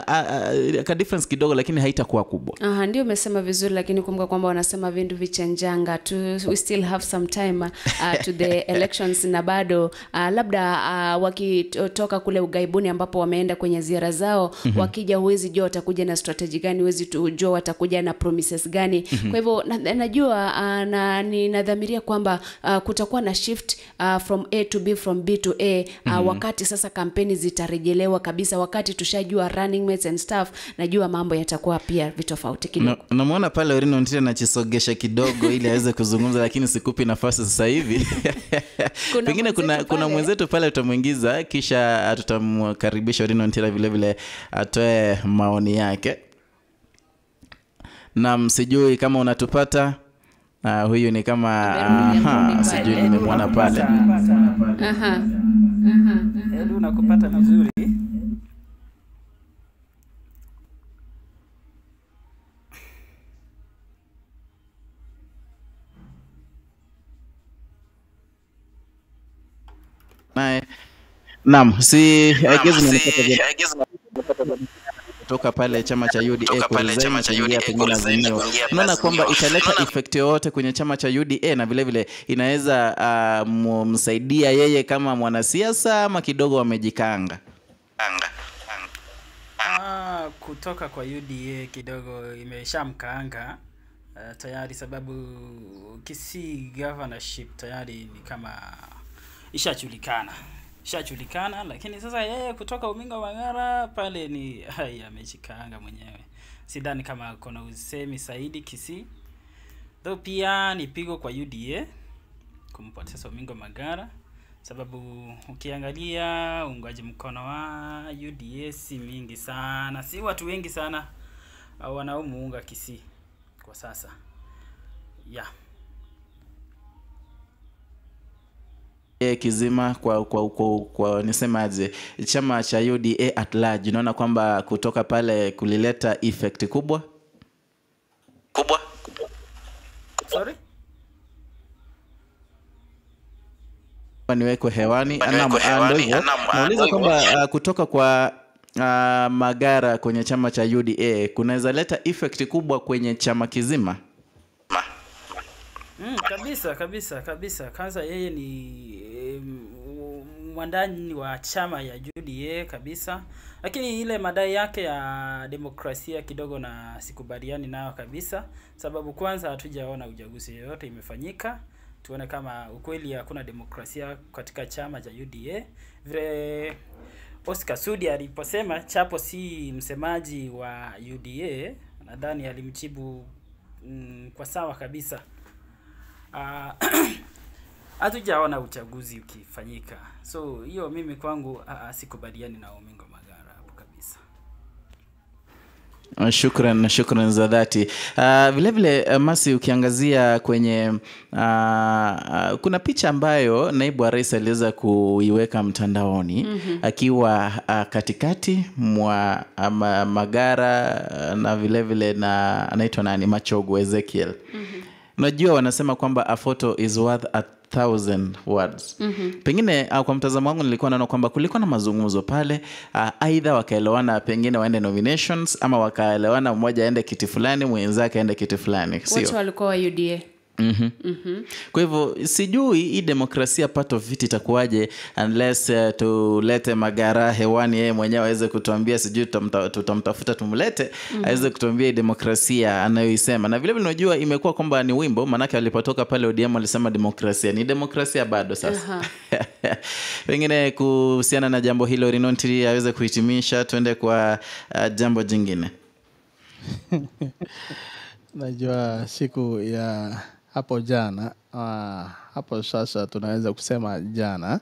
ka difference kidogo, lakini haitakuwa kubwa. Aha, ndio umesema vizuri, lakini kumbuka kwamba wanasema vindu vichenjanga tu, we still have some time to the elections, na bado labda wakitoka kule ugaibuni ambapo wameenda kwenye ziara zao, wakija huwezi jua watakuja na strategy gani, huwezi jua watakuja na promises gani. Kwa hivyo najua na ninadhamiria kwamba kutakuwa na shift from A to B, from B to A, wakati sasa kampeni zitarejelewa kabisa, wakati tushajua running mates and stuff, najua mambo yatakuwa pia vitofauti kidogo. Namuona pale Orino Ntira anachisogesha kidogo ili aweze kuzungumza, lakini sikupi nafasi sasa hivi. Pengine kuna mwenzetu pale tutamuingiza, kisha tutamkaribisha Orino Ntira vile vile atoe maoni yake. Na sijui kama unatupata. Huyu ni kama sijui nimemwona pale. Edu, nakupata vizuri. Naam, si kutoka pale chama cha UDA kuresign. Unaona kwamba italeta effect yoyote kwenye chama cha UDA, na vile vile inaweza msaidia yeye kama mwanasiasa, ama kidogo wamejikanga? Kutoka kwa UDA kidogo imeshamkaanga tayari, sababu Kisii governorship tayari ni kama ishajulikana, lakini sasa yeye kutoka Umingo Mang'ara pale ni amejikaanga mwenyewe. Sidhani kama kuna usemi zaidi Kisii. Though pia ni pigo kwa UDA kumpoteza Umingo Mang'ara, sababu ukiangalia uungaji mkono wa UDA si mingi sana, si watu wengi sana wanaomuunga Kisii kwa sasa. Yeah. Kizima kwa nisemaje, chama cha UDA at large, unaona kwamba kutoka pale kulileta effect kubwa. Sorry? Niwekwe hewani. Nauliza kwamba kutoka kwa Magara kwenye chama cha UDA kunaweza leta effect kubwa kwenye chama kizima. Kabisa. Kwanza yeye ni mwandani wa chama ya UDA kabisa, lakini ile madai yake ya demokrasia kidogo na sikubaliani nayo kabisa, sababu kwanza hatujaona uchaguzi yoyote imefanyika tuone kama ukweli hakuna demokrasia katika chama cha UDA. Vile Oscar Sudi aliposema Chapo si msemaji wa UDA, nadhani alimjibu kwa sawa kabisa. Hatujaona uchaguzi ukifanyika. So hiyo mimi kwangu sikubaliani na Omingo Magara hapo kabisa. Shukran za dhati. Vile vile Masi, ukiangazia kwenye kuna picha ambayo naibu wa rais aliweza kuiweka mtandaoni akiwa katikati mwa Magara na vile vile na anaitwa nani, Machogu Ezekiel. Unajua wanasema kwamba a photo is worth 1,000 words. Pengine kwa mtazamo wangu nilikuwa naona kwamba kulikuwa na mazungumzo pale, aidha wakaelewana pengine waende nominations, ama wakaelewana mmoja aende kiti fulani, mwenzake aende kiti fulani, sio? Wote walikuwa wa UDA. Kwa hivyo sijui hii demokrasia part of it itakuwaje unless tulete Magara hewani yeye mwenyewe aweze kutuambia, sijui tutamtafuta tumlete aweze kutuambia hii demokrasia anayoisema. Na vile vile unajua imekuwa kwamba ni wimbo, maanake alipotoka pale ODM alisema demokrasia ni demokrasia bado sasa. Pengine kuhusiana na jambo hilo Rinonti aweze kuhitimisha, tuende kwa jambo jingine. Najua siku ya hapo jana, hapo sasa tunaweza kusema jana,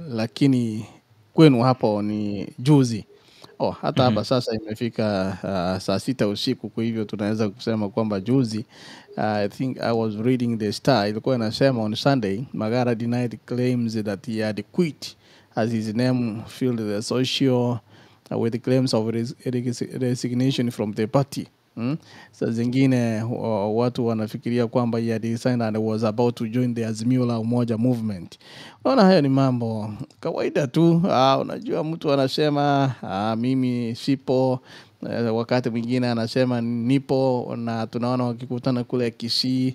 lakini kwenu hapo ni juzi. Hata hapa sasa imefika saa 6 usiku, kwa hivyo tunaweza kusema kwamba juzi. I think I was reading the Star, ilikuwa inasema on Sunday, Magara denied claims that he had quit as his name filled the social with claims of resignation from the party. Saa zingine watu wanafikiria kwamba he had resigned and was about to join the Azimio la Umoja movement. Unaona, hayo ni mambo kawaida tu. Unajua mtu anasema mimi sipo, wakati mwingine anasema nipo, na tunaona wakikutana kule Kisii,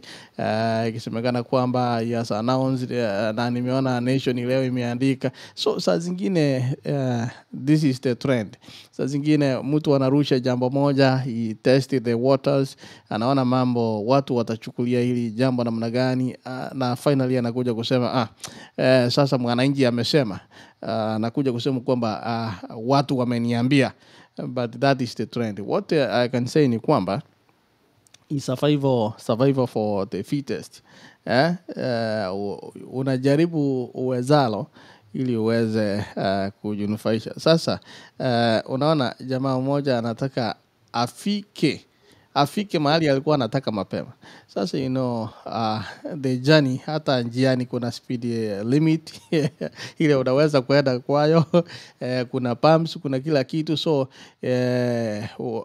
ikisemekana kwamba he has announced, na nimeona Nation leo imeandika. So saa zingine this is the trend. Saa zingine mtu anarusha jambo moja, he tested the waters, anaona mambo watu watachukulia hili jambo namna gani, na finally anakuja kusema sasa mwananchi amesema, anakuja kusema kwamba watu wameniambia. But that is the trend. What I can say ni kwamba is survival for the fittest. Unajaribu uwezalo ili uweze kujinufaisha. Sasa unaona jamaa mmoja anataka afike mahali alikuwa anataka mapema. Sasa you know, the journey, hata njiani kuna speed limit ile unaweza kwenda kwayo, kuna pumps, kuna kila kitu. So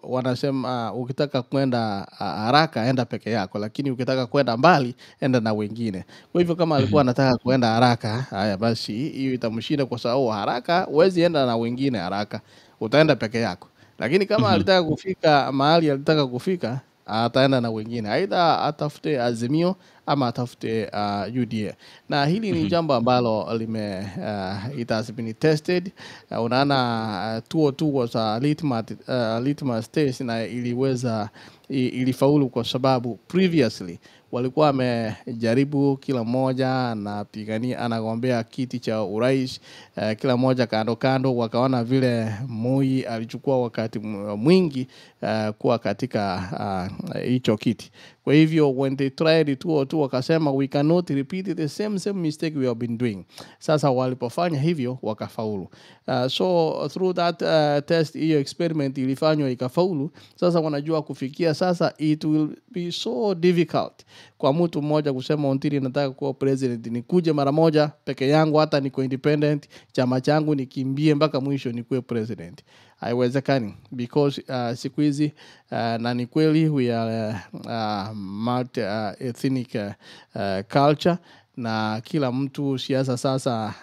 wanasema ukitaka kwenda haraka enda peke yako, lakini ukitaka kwenda mbali enda na wengine. Kwa hivyo kama alikuwa anataka kwenda haraka, haya basi hiyo itamshinda, kwa sababu haraka huwezi enda na wengine haraka, utaenda peke yako. Lakini kama alitaka kufika mahali alitaka kufika, ataenda na wengine, aidha atafute Azimio ama atafute UDA. Na hili ni jambo ambalo lime it has been tested. Unaona 202 was a litmus test, na ilifaulu kwa sababu previously walikuwa wamejaribu kila mmoja anapigania, anagombea kiti cha urais, kila mmoja kando kando, wakaona vile Moi alichukua wakati mwingi kuwa katika hicho kiti. Kwa hivyo when they tried it 202 wakasema we cannot repeat the same mistake we have been doing. Sasa walipofanya hivyo wakafaulu. So through that test, hiyo experiment ilifanywa ikafaulu. Sasa wanajua kufikia sasa it will be so difficult kwa mtu mmoja kusema Ontiri nataka kuwa president, nikuje mara moja peke yangu, hata niko independent, chama changu nikimbie mpaka mwisho nikuwe president. Haiwezekani, because siku hizi na ni kweli we are multi ethnic culture, na kila mtu siasa sasa,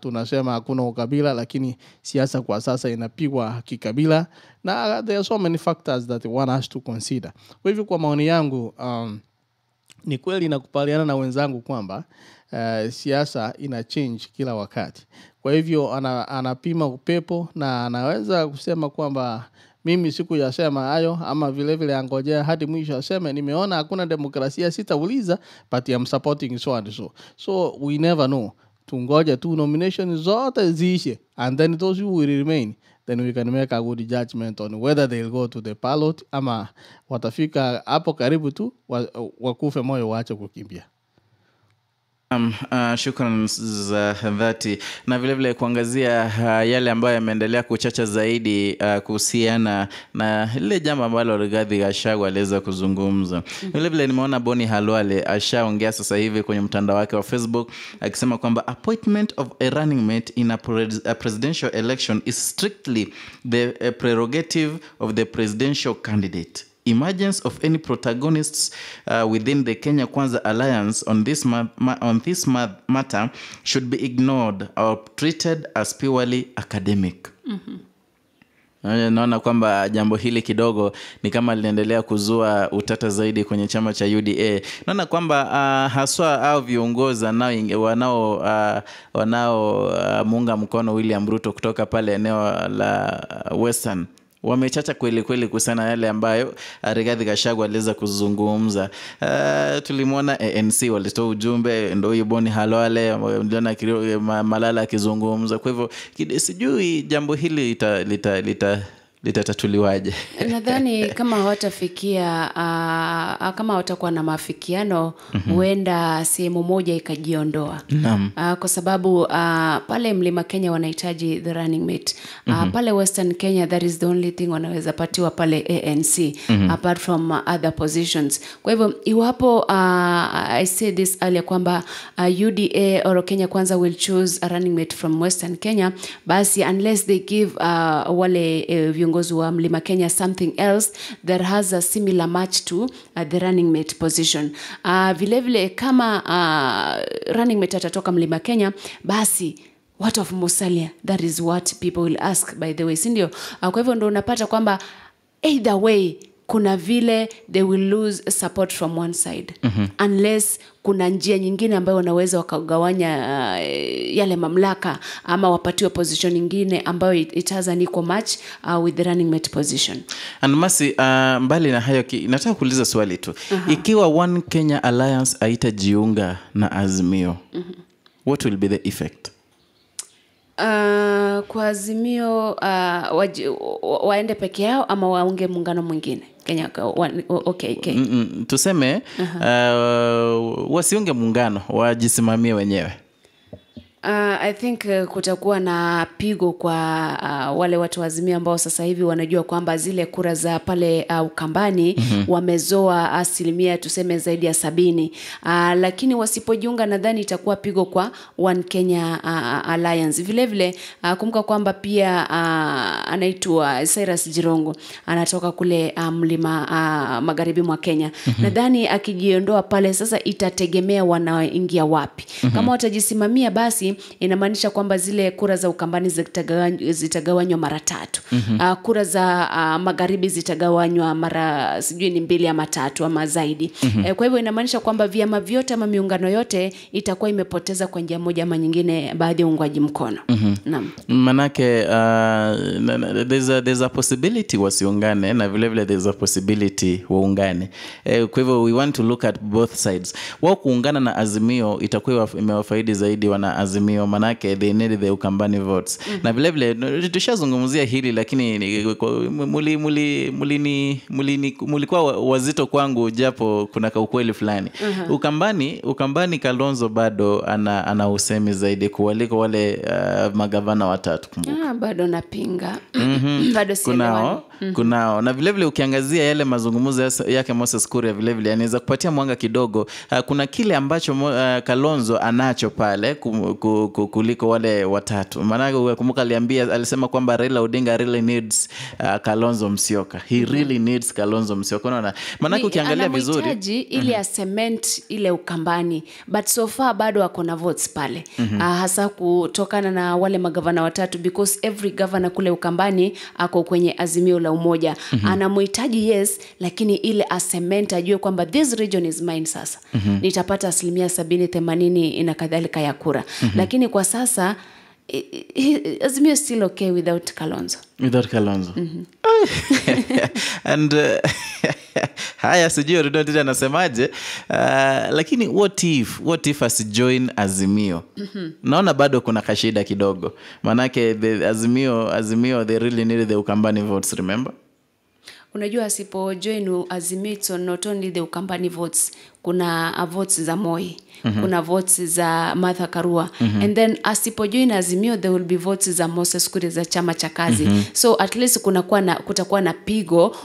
tunasema hakuna ukabila, lakini siasa kwa sasa inapigwa kikabila, na there are so many factors that one has to consider. Kwa hivyo kwa maoni yangu, ni kweli nakubaliana na wenzangu kwamba siasa ina change kila wakati. Kwa hivyo anapima upepo na anaweza kusema kwamba mimi sikuyasema hayo, ama vile vile angojea hadi mwisho aseme nimeona hakuna demokrasia, sitauliza, but I'm supporting so and so. So we never know. Tungoje tu nomination zote ziishe, and then those who will remain, then we can make a good judgment on whether they'll go to the ballot ama watafika hapo karibu tu wakufe moyo waache kukimbia. Shukran za dhati, na vile vile kuangazia yale ambayo yameendelea kuchacha zaidi kuhusiana na lile jambo ambalo Rigathi Gachagua aliweza kuzungumza. Vile vile nimeona Boni Khalwale ashaongea sasa hivi kwenye mtandao wake wa Facebook akisema kwamba appointment of a running mate in a presidential election is strictly the prerogative of the presidential candidate. Emergence of any protagonists within the Kenya Kwanza Alliance on this matter should be ignored or treated as purely academic. Naona kwamba jambo hili kidogo ni kama linaendelea kuzua utata zaidi kwenye chama cha UDA. Naona kwamba haswa au viongozi wanao muunga mkono William Ruto kutoka pale eneo la Western wamechacha kweli kweli kuhusiana yale ambayo Rigathi Gachagua aliweza kuzungumza. Tulimwona ANC walitoa ujumbe, ndio huyu Boni Khalwale, niliona Malala akizungumza. Kwa hivyo sijui jambo hili litatatuliwaje. Nadhani kama hawatafikia kama hawatakuwa na maafikiano, huenda sehemu moja ikajiondoa. Kwa sababu pale Mlima Kenya wanahitaji the running mate. Pale Western Kenya that is the only thing wanaweza patiwa pale ANC, apart from other positions. Kwa hivyo iwapo I said this earlier kwamba UDA or Kenya Kwanza will choose a running mate from Western Kenya, basi unless they give wale viongozi wa Mlima Kenya something else that has a similar match to the running mate position. Vile vile kama running mate atatoka Mlima Kenya, basi what of Musalia? That is what people will ask, by the way, si ndio? Kwa hivyo ndo unapata kwamba either way kuna vile they will lose support from one side. Unless kuna njia nyingine ambayo wanaweza wakagawanya yale mamlaka ama wapatiwe position nyingine ambayo it has an equal match with the running mate position. And Mercy, mbali na hayo, nataka kuuliza swali tu. Ikiwa One Kenya Alliance haitajiunga na Azimio, what will be the effect? Kwa Azimio waende peke yao ama waunge muungano mwingine Kenya, okay. Tuseme wasiunge muungano, wajisimamie wenyewe. I think kutakuwa na pigo kwa wale watu wa Azimio ambao sasa hivi wanajua kwamba zile kura za pale Ukambani wamezoa asilimia tuseme zaidi ya 70. Lakini wasipojiunga nadhani itakuwa pigo kwa One Kenya Alliance. Vile vile kumbuka kwamba pia anaitwa Cyrus Jirongo anatoka kule mlima magharibi mwa Kenya. Nadhani akijiondoa pale sasa itategemea wanaingia wapi. Kama watajisimamia basi inamaanisha kwamba zile kura za Ukambani zitagawanywa mara tatu. Kura za magharibi zitagawanywa mara sijui ni 2 ama 3 ama zaidi. Kwa hivyo inamaanisha kwamba vyama vyote ama miungano yote itakuwa imepoteza kwa njia moja ama nyingine baadhi ya uungwaji mkono. Naam. Manake there's a possibility wasiungane na vile vile there's a possibility waungane. Kwa hivyo we want to look at both sides. Wao kuungana na Azimio itakuwa imewafaidi zaidi wana Azimio, manake they need the Ukambani votes. Na vile vile tushazungumzia hili, lakini mulikuwa wazito kwangu japo kuna kaukweli fulani. Ukambani Kalonzo bado ana usemi zaidi kuwaliko wale magavana watatu, kumbuka. Bado napinga. Bado sielewani. Kunao. Na vile vile ukiangazia yale mazungumzo yake Moses Kuria vile vile anaweza kupatia mwanga kidogo. Kuna kile ambacho Kalonzo anacho pale kuliko wale watatu. Maana kumbuka alisema kwamba Raila Odinga really needs Kalonzo Musyoka. He really needs Kalonzo Musyoka. Unaona? Maana ukiangalia vizuri anamhitaji ili a cement ile Ukambani, but so far bado ako na votes pale. Hasa kutokana na wale magavana watatu, because every governor kule Ukambani ako kwenye Azimio la Umoja. Anamhitaji yes, lakini ile a cement ajue kwamba this region is mine sasa. Nitapata 70%, 80% na kadhalika ya kura. Lakini kwa sasa Azimio is still okay without Kalonzo. Without Kalonzo. And haya sijui Ruto anasemaje, lakini what if asijoin Azimio? Naona bado kuna kashida kidogo. Manake the Azimio they really need the Ukambani votes, remember? Unajua asipo join Azimio it's not only the Ukambani votes, kuna votes za Moi, kuna votes za Martha Karua, and then asipo join Azimio there will be votes za Moses Kuria za chama cha kazi. So at least kutakuwa na pigo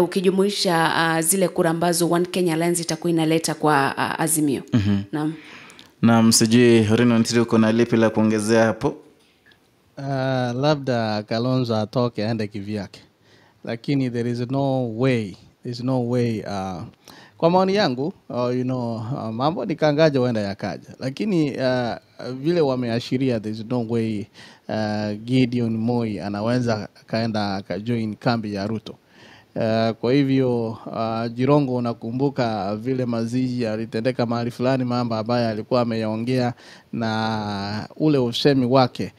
ukijumuisha zile kura ambazo One Kenya Alliance itakuwa inaleta kwa Azimio. Naam. Naam, sijui Rino Ntiri uko na lipi la kuongezea hapo? Labda Kalonzo atoke aende kivyake. Lakini there is no way, Kwa maoni yangu, mambo ni kangaja huenda yakaja, lakini vile wameashiria, there is no way Gideon Moi anaweza akaenda akajoin kambi ya Ruto. Kwa hivyo Jirongo, unakumbuka vile mazishi yalitendeka mahali fulani, mambo ambayo alikuwa ameyaongea na ule usemi wake,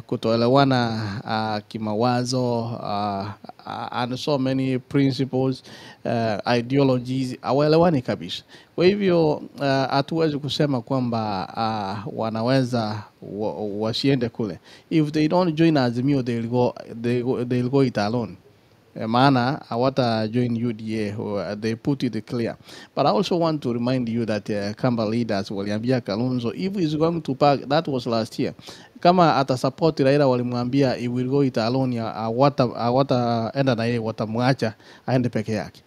kutoelewana kimawazo, and so many principles, ideologies hawaelewani kabisa. Kwa hivyo hatuwezi kusema kwamba wanaweza wasiende kule. If they don't join Azimio, they'll go it alone. Maana hawata join UDA, they put it clear. But I also want to remind you that Kamba leaders waliambia Kalonzo if he's going to park, that was last year, kama atasupport Raila, walimwambia he will go it alone, hawataenda na yeye, watamwacha aende peke yake.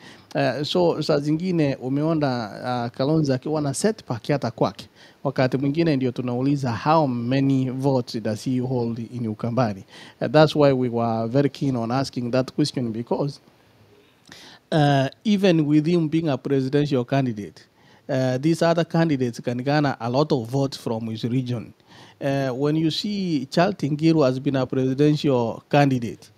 So saa zingine umeona Kalonzo akiwa na setback hata kwake. Wakati mwingine ndio tunauliza, how many votes does he hold in Ukambani? That's why we were very keen on asking that question, because even with him being a presidential candidate, these other candidates can garner a lot of votes from his region. When you see Charles Ngiru has been a presidential candidate,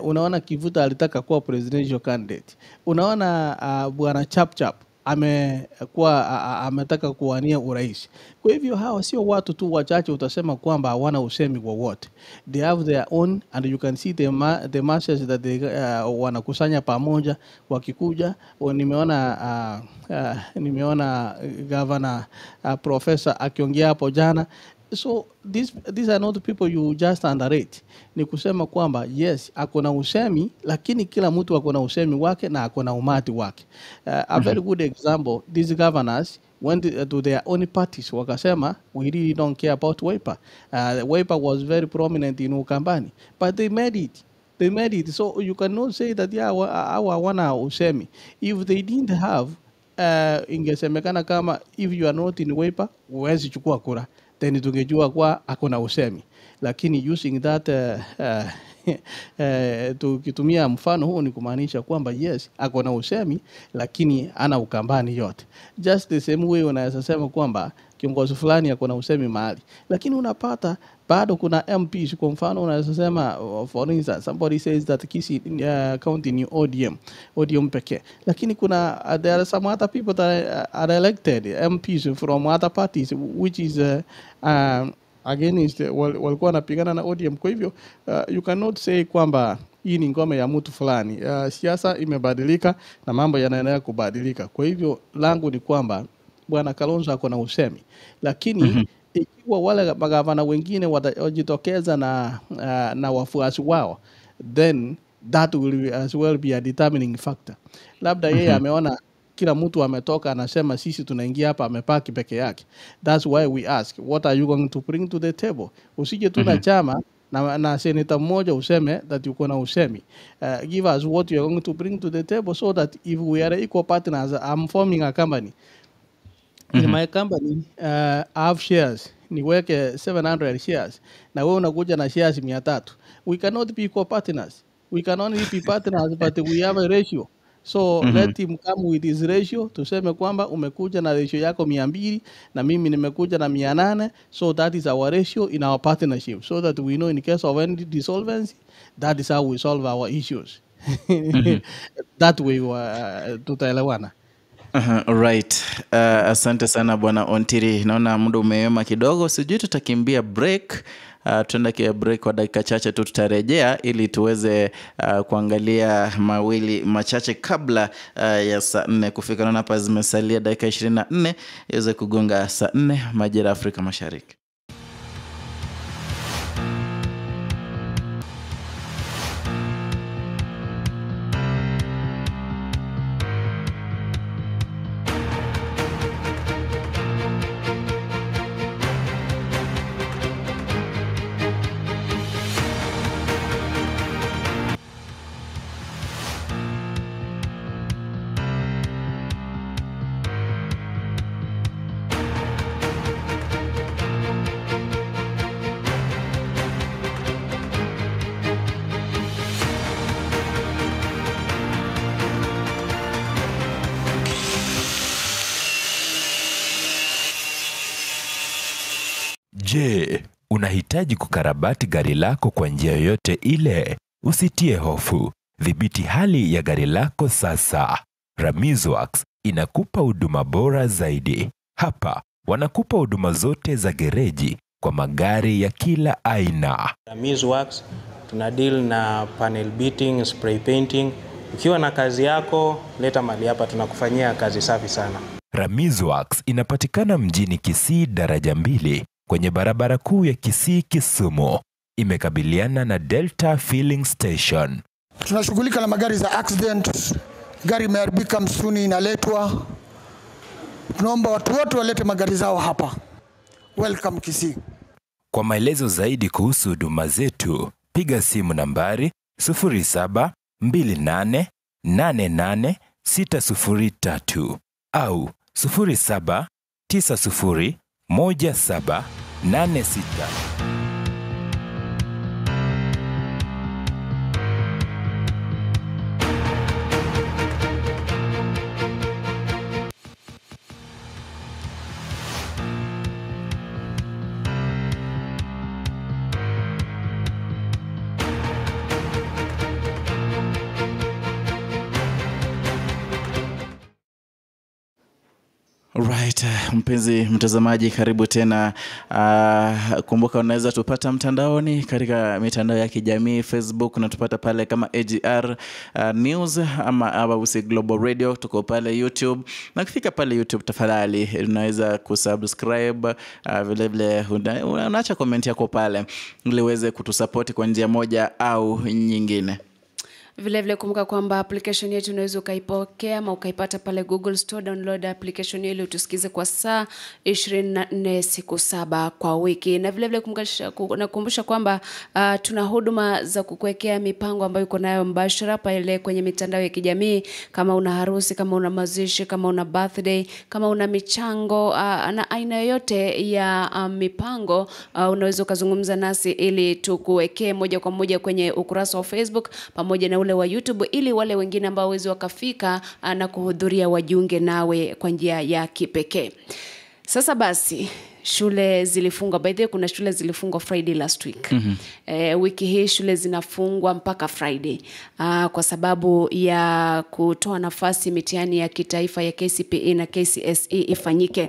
unaona Kivuta alitaka kuwa presidential candidate, unaona bwana Chap Chap amekuwa ametaka kuwania urais. Kwa hivyo hawa sio watu tu wachache utasema kwamba hawana usemi wowote. They have their own, and you can see the masses that they wanakusanya pamoja wakikuja. Nimeona governor, professor akiongea hapo jana. So these are not people you just underrate. Ni kusema kwamba yes, ako na usemi, lakini kila mtu ako na usemi wake na ako na umati wake. A very good example, these governors went to their own parties wakasema, "We really don't care about Wiper." Wiper was very prominent in Ukambani, but they made it. They made it. So you cannot say that, yeah, hawa hawana usemi. If they didn't have, ingesemekana kama if you are not in Wiper, huwezi chukua kura, then tungejua kwa akona usemi. Lakini using that, tukitumia mfano huu, ni kumaanisha kwamba yes, ako na usemi, lakini ana Ukambani yote. Just the same way unaweza sema kwamba kiongozi fulani ako na usemi mahali, lakini unapata bado kuna MPs. Kwa mfano unaweza sema, for instance, somebody says that Kisii County ni ODM, ODM pekee, lakini kuna there are some other people that are elected MPs from other parties which is against, walikuwa wanapigana na ODM. Kwa hivyo you cannot say kwamba hii ni ngome ya mtu fulani. Siasa imebadilika na mambo yanaendelea kubadilika. Kwa hivyo langu ni kwamba bwana Kalonzo ako na usemi, lakini ikiwa wale magavana wengine watajitokeza na wafuasi wao, then that will as well be a determining factor. Labda yeye ameona kila mtu ametoka anasema sisi tunaingia hapa, amepaki peke yake. That's why we ask, what are you going to bring to the table? Usije tu na chama na seneta mmoja useme that uko na usemi. Give us what you are going to bring to the table so that if we are equal partners, I'm forming a company. In my company, I have shares, niweke 700 shares na wewe unakuja na shares 300. We cannot be equal partners. We can only be partners, but we have a ratio. So let him come with his ratio, tuseme kwamba umekuja na ratio yako 200 na mimi nimekuja na 800, so that is our ratio in our partnership, so that we know in case of any dissolvency, that is how we solve our issues. That way tutaelewana. Right. Asante sana, bwana Ontiri. Naona muda umeyoma kidogo, sijui tutakimbia break. Tuenda kia break kwa dakika chache tu, tutarejea ili tuweze kuangalia mawili machache kabla ya saa 4 kufika. Naona hapa zimesalia dakika 24 iweze kugonga saa 4 majira ya Afrika Mashariki. Je, unahitaji kukarabati gari lako kwa njia yoyote ile? Usitie hofu. Dhibiti hali ya gari lako sasa. Ramizworks inakupa huduma bora zaidi. Hapa wanakupa huduma zote za gereji kwa magari ya kila aina. Ramizworks tuna deal na panel beating, spray painting. Ukiwa na kazi yako, leta mali hapa, tunakufanyia kazi safi sana. Ramizworks inapatikana mjini Kisii daraja 2 kwenye barabara kuu ya Kisii Kisumu. Imekabiliana na Delta Filling Station. Tunashughulika na magari za accident, gari imeharibika msuni inaletwa. Tunaomba watu wote walete magari zao hapa. Welcome Kisii. Kwa maelezo zaidi kuhusu huduma zetu, piga simu nambari 0728888603 au 07901786. Right, mpenzi mtazamaji, karibu tena. Kumbuka unaweza tupata mtandaoni katika mitandao ya kijamii Facebook, unatupata pale kama AGR News ama Abausi Global Radio, tuko pale YouTube. Na ukifika pale YouTube tafadhali unaweza kusubscribe, vile vile unaacha comment yako pale ili uweze kutusupport kwa njia moja au nyingine. Vile vile kumbuka kwamba application yetu unaweza ukaipokea ama ukaipata pale Google Store. Download application ili utusikize kwa saa 24 siku 7 kwa wiki. Na vile vile nakumbusha kwamba tuna huduma za kukuwekea mipango ambayo uko nayo mbashara pale kwenye mitandao ya kijamii, kama una harusi, kama una mazishi, kama una birthday, kama una michango na aina yoyote ya mipango, unaweza ukazungumza nasi ili tukuwekee moja kwa moja kwenye ukurasa wa Facebook pamoja na ule wa YouTube, ili wale wengine ambao hawezi wakafika na kuhudhuria wajiunge nawe kwa njia ya kipekee. Sasa basi, shule zilifungwa. By the way, kuna shule zilifungwa Friday last week. Wiki hii shule zinafungwa mpaka Friday, kwa sababu ya kutoa nafasi mitihani ya kitaifa ya KCPE na KCSE ifanyike.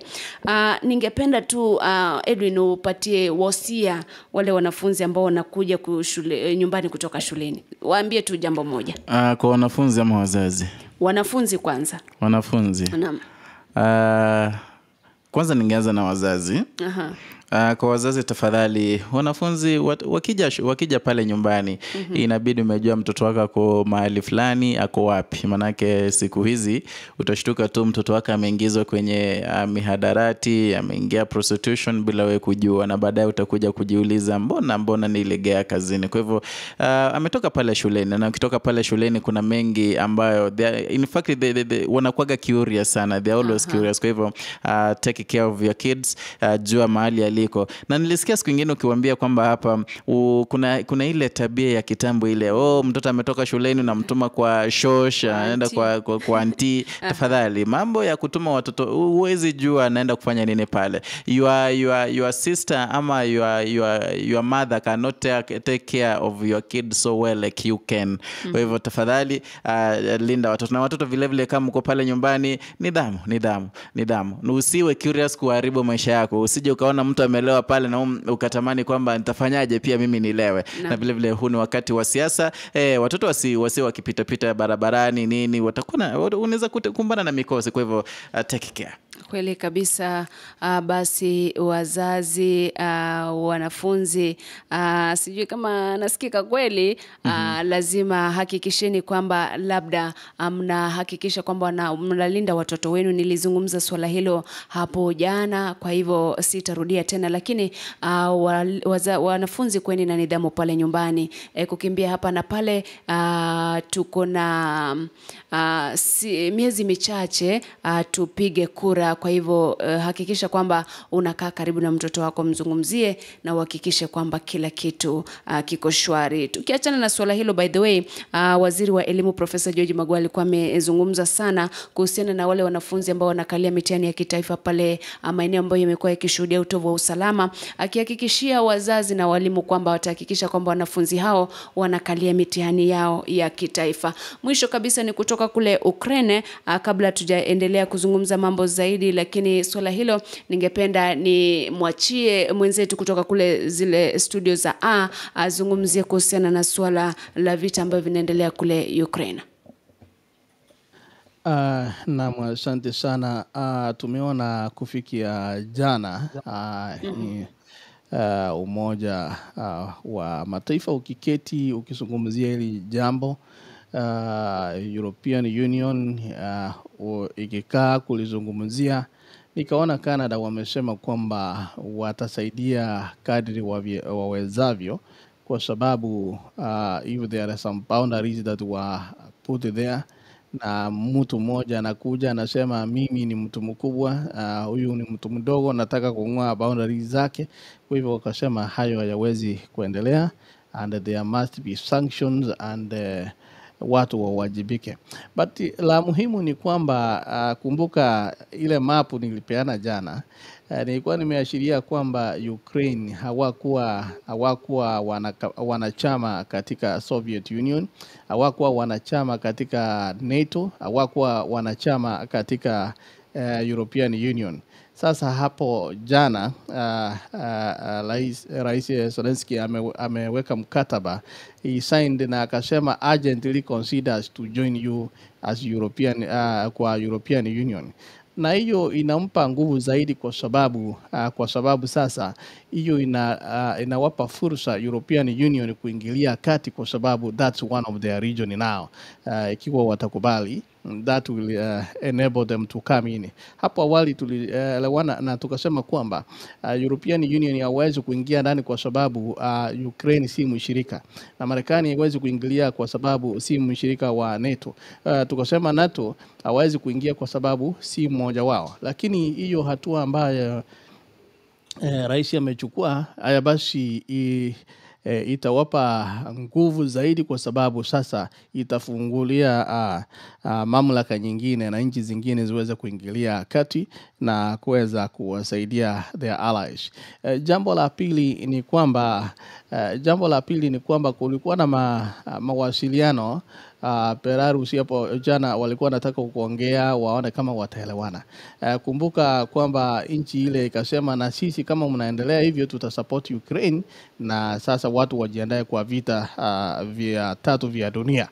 Ningependa tu Edwin upatie wosia wale wanafunzi ambao wanakuja kushule, nyumbani kutoka shuleni. Waambie tu jambo moja. Kwa wanafunzi ama wazazi? Wanafunzi kwanza. Wanafunzi. Naam. Kwanza ningeanza na wazazi. Kwa wazazi tafadhali, wanafunzi wakija pale nyumbani, inabidi umejua mtoto wako ako mahali fulani, ako wapi. Manake siku hizi utashtuka tu mtoto wako ameingizwa kwenye mihadarati, ameingia prostitution bila wewe kujua, na baadaye utakuja kujiuliza mbona nilegea kazini. Kwa hivyo ametoka pale shuleni, na ukitoka pale shuleni kuna mengi ambayo in fact they wanakuwaga curious sana. They are always curious. Kwa hivyo take care of your kids, jua mahali aliko. Na nilisikia siku nyingine ukiwaambia kwamba hapa kuna ile tabia ya kitambo ile, mtoto ametoka shuleni unamtuma kwa shosh, anaenda kwa auntie. Tafadhali, mambo ya kutuma watoto, huwezi jua anaenda kufanya nini pale. Your sister ama your mother cannot take care of your kid so well like you can. Kwa hivyo tafadhali linda watoto. Na watoto vile vile kama uko pale nyumbani, nidhamu, nidhamu, nidhamu. Usiwe curious kuharibu maisha yako. Usije ukaona mtu amelewa pale na ukatamani kwamba nitafanyaje pia mimi nilewe. Na vile vile huu ni wakati wa siasa. Watoto wasi wakipita pita barabarani nini, watakuwa unaweza kukumbana na mikosi. Kwa hivyo take care. Kweli kabisa. Basi wazazi, wanafunzi, sijui kama nasikika kweli, lazima hakikisheni kwamba labda mnahakikisha kwamba mnalinda watoto wenu. Nilizungumza swala hilo hapo jana, kwa hivyo sitarudia tena, lakini wanafunzi kweni na nidhamu pale nyumbani. Kukimbia hapa na pale, tuko na miezi michache tupige kura Kwa hivyo hakikisha kwamba unakaa karibu na mtoto wako, mzungumzie na uhakikishe kwamba kila kitu kiko shwari. Tukiachana na suala hilo, by the way, waziri wa elimu Profesa George Magoha alikuwa amezungumza sana kuhusiana na wale wanafunzi ambao wanakalia mitihani ya kitaifa pale maeneo ambayo yamekuwa yakishuhudia utovu wa usalama, akihakikishia wazazi na walimu kwamba watahakikisha kwamba wanafunzi hao wanakalia mitihani yao ya kitaifa. Mwisho kabisa ni kutoka kule Ukraine, kabla tujaendelea kuzungumza mambo zaidi, lakini swala hilo ningependa ni mwachie mwenzetu kutoka kule zile studio za A azungumzie kuhusiana na swala la vita ambavyo vinaendelea kule Ukraine. Naam, asante sana. Tumeona kufikia jana ni Umoja wa Mataifa ukiketi ukizungumzia hili jambo, European Union ikikaa kulizungumzia. Nikaona Canada wamesema kwamba watasaidia kadri wawezavyo, kwa sababu if there are some boundaries that were put there, na mtu mmoja anakuja anasema mimi ni mtu mkubwa, huyu ni mtu mdogo, nataka kung'oa boundaries zake. Kwa hivyo wakasema hayo hayawezi kuendelea and there must be sanctions and watu wawajibike. But la muhimu ni kwamba kumbuka ile mapu nilipeana jana, nilikuwa nimeashiria kwamba Ukraine hawakuwa wanachama katika Soviet Union, hawakuwa wanachama katika NATO, hawakuwa wanachama katika European Union. Sasa hapo jana Rais Zelensky ameweka mkataba, he signed na akasema urgently considers to join you as European, kwa European Union, na hiyo inampa nguvu zaidi kwa sababu sasa hiyo inawapa fursa European Union kuingilia kati, kwa sababu that's one of their region now. Ikiwa watakubali, that will enable them to come in. Hapo awali tulielewana na tukasema kwamba European Union hawezi kuingia ndani kwa sababu Ukraine si mshirika, na Marekani haiwezi kuingilia kwa sababu si mshirika wa NATO. Tukasema NATO hawezi kuingia kwa sababu si mmoja wao, lakini hiyo hatua ambayo rais amechukua, haya basi itawapa nguvu zaidi, kwa sababu sasa itafungulia mamlaka nyingine na nchi zingine ziweze kuingilia kati na kuweza kuwasaidia their allies. Jambo la pili ni kwamba kulikuwa na mawasiliano Belarus hapo jana, walikuwa wanataka kuongea waone kama wataelewana. Kumbuka kwamba nchi ile ikasema na sisi kama mnaendelea hivyo tutasupport Ukraine, na sasa watu wajiandae kwa vita vya tatu vya dunia.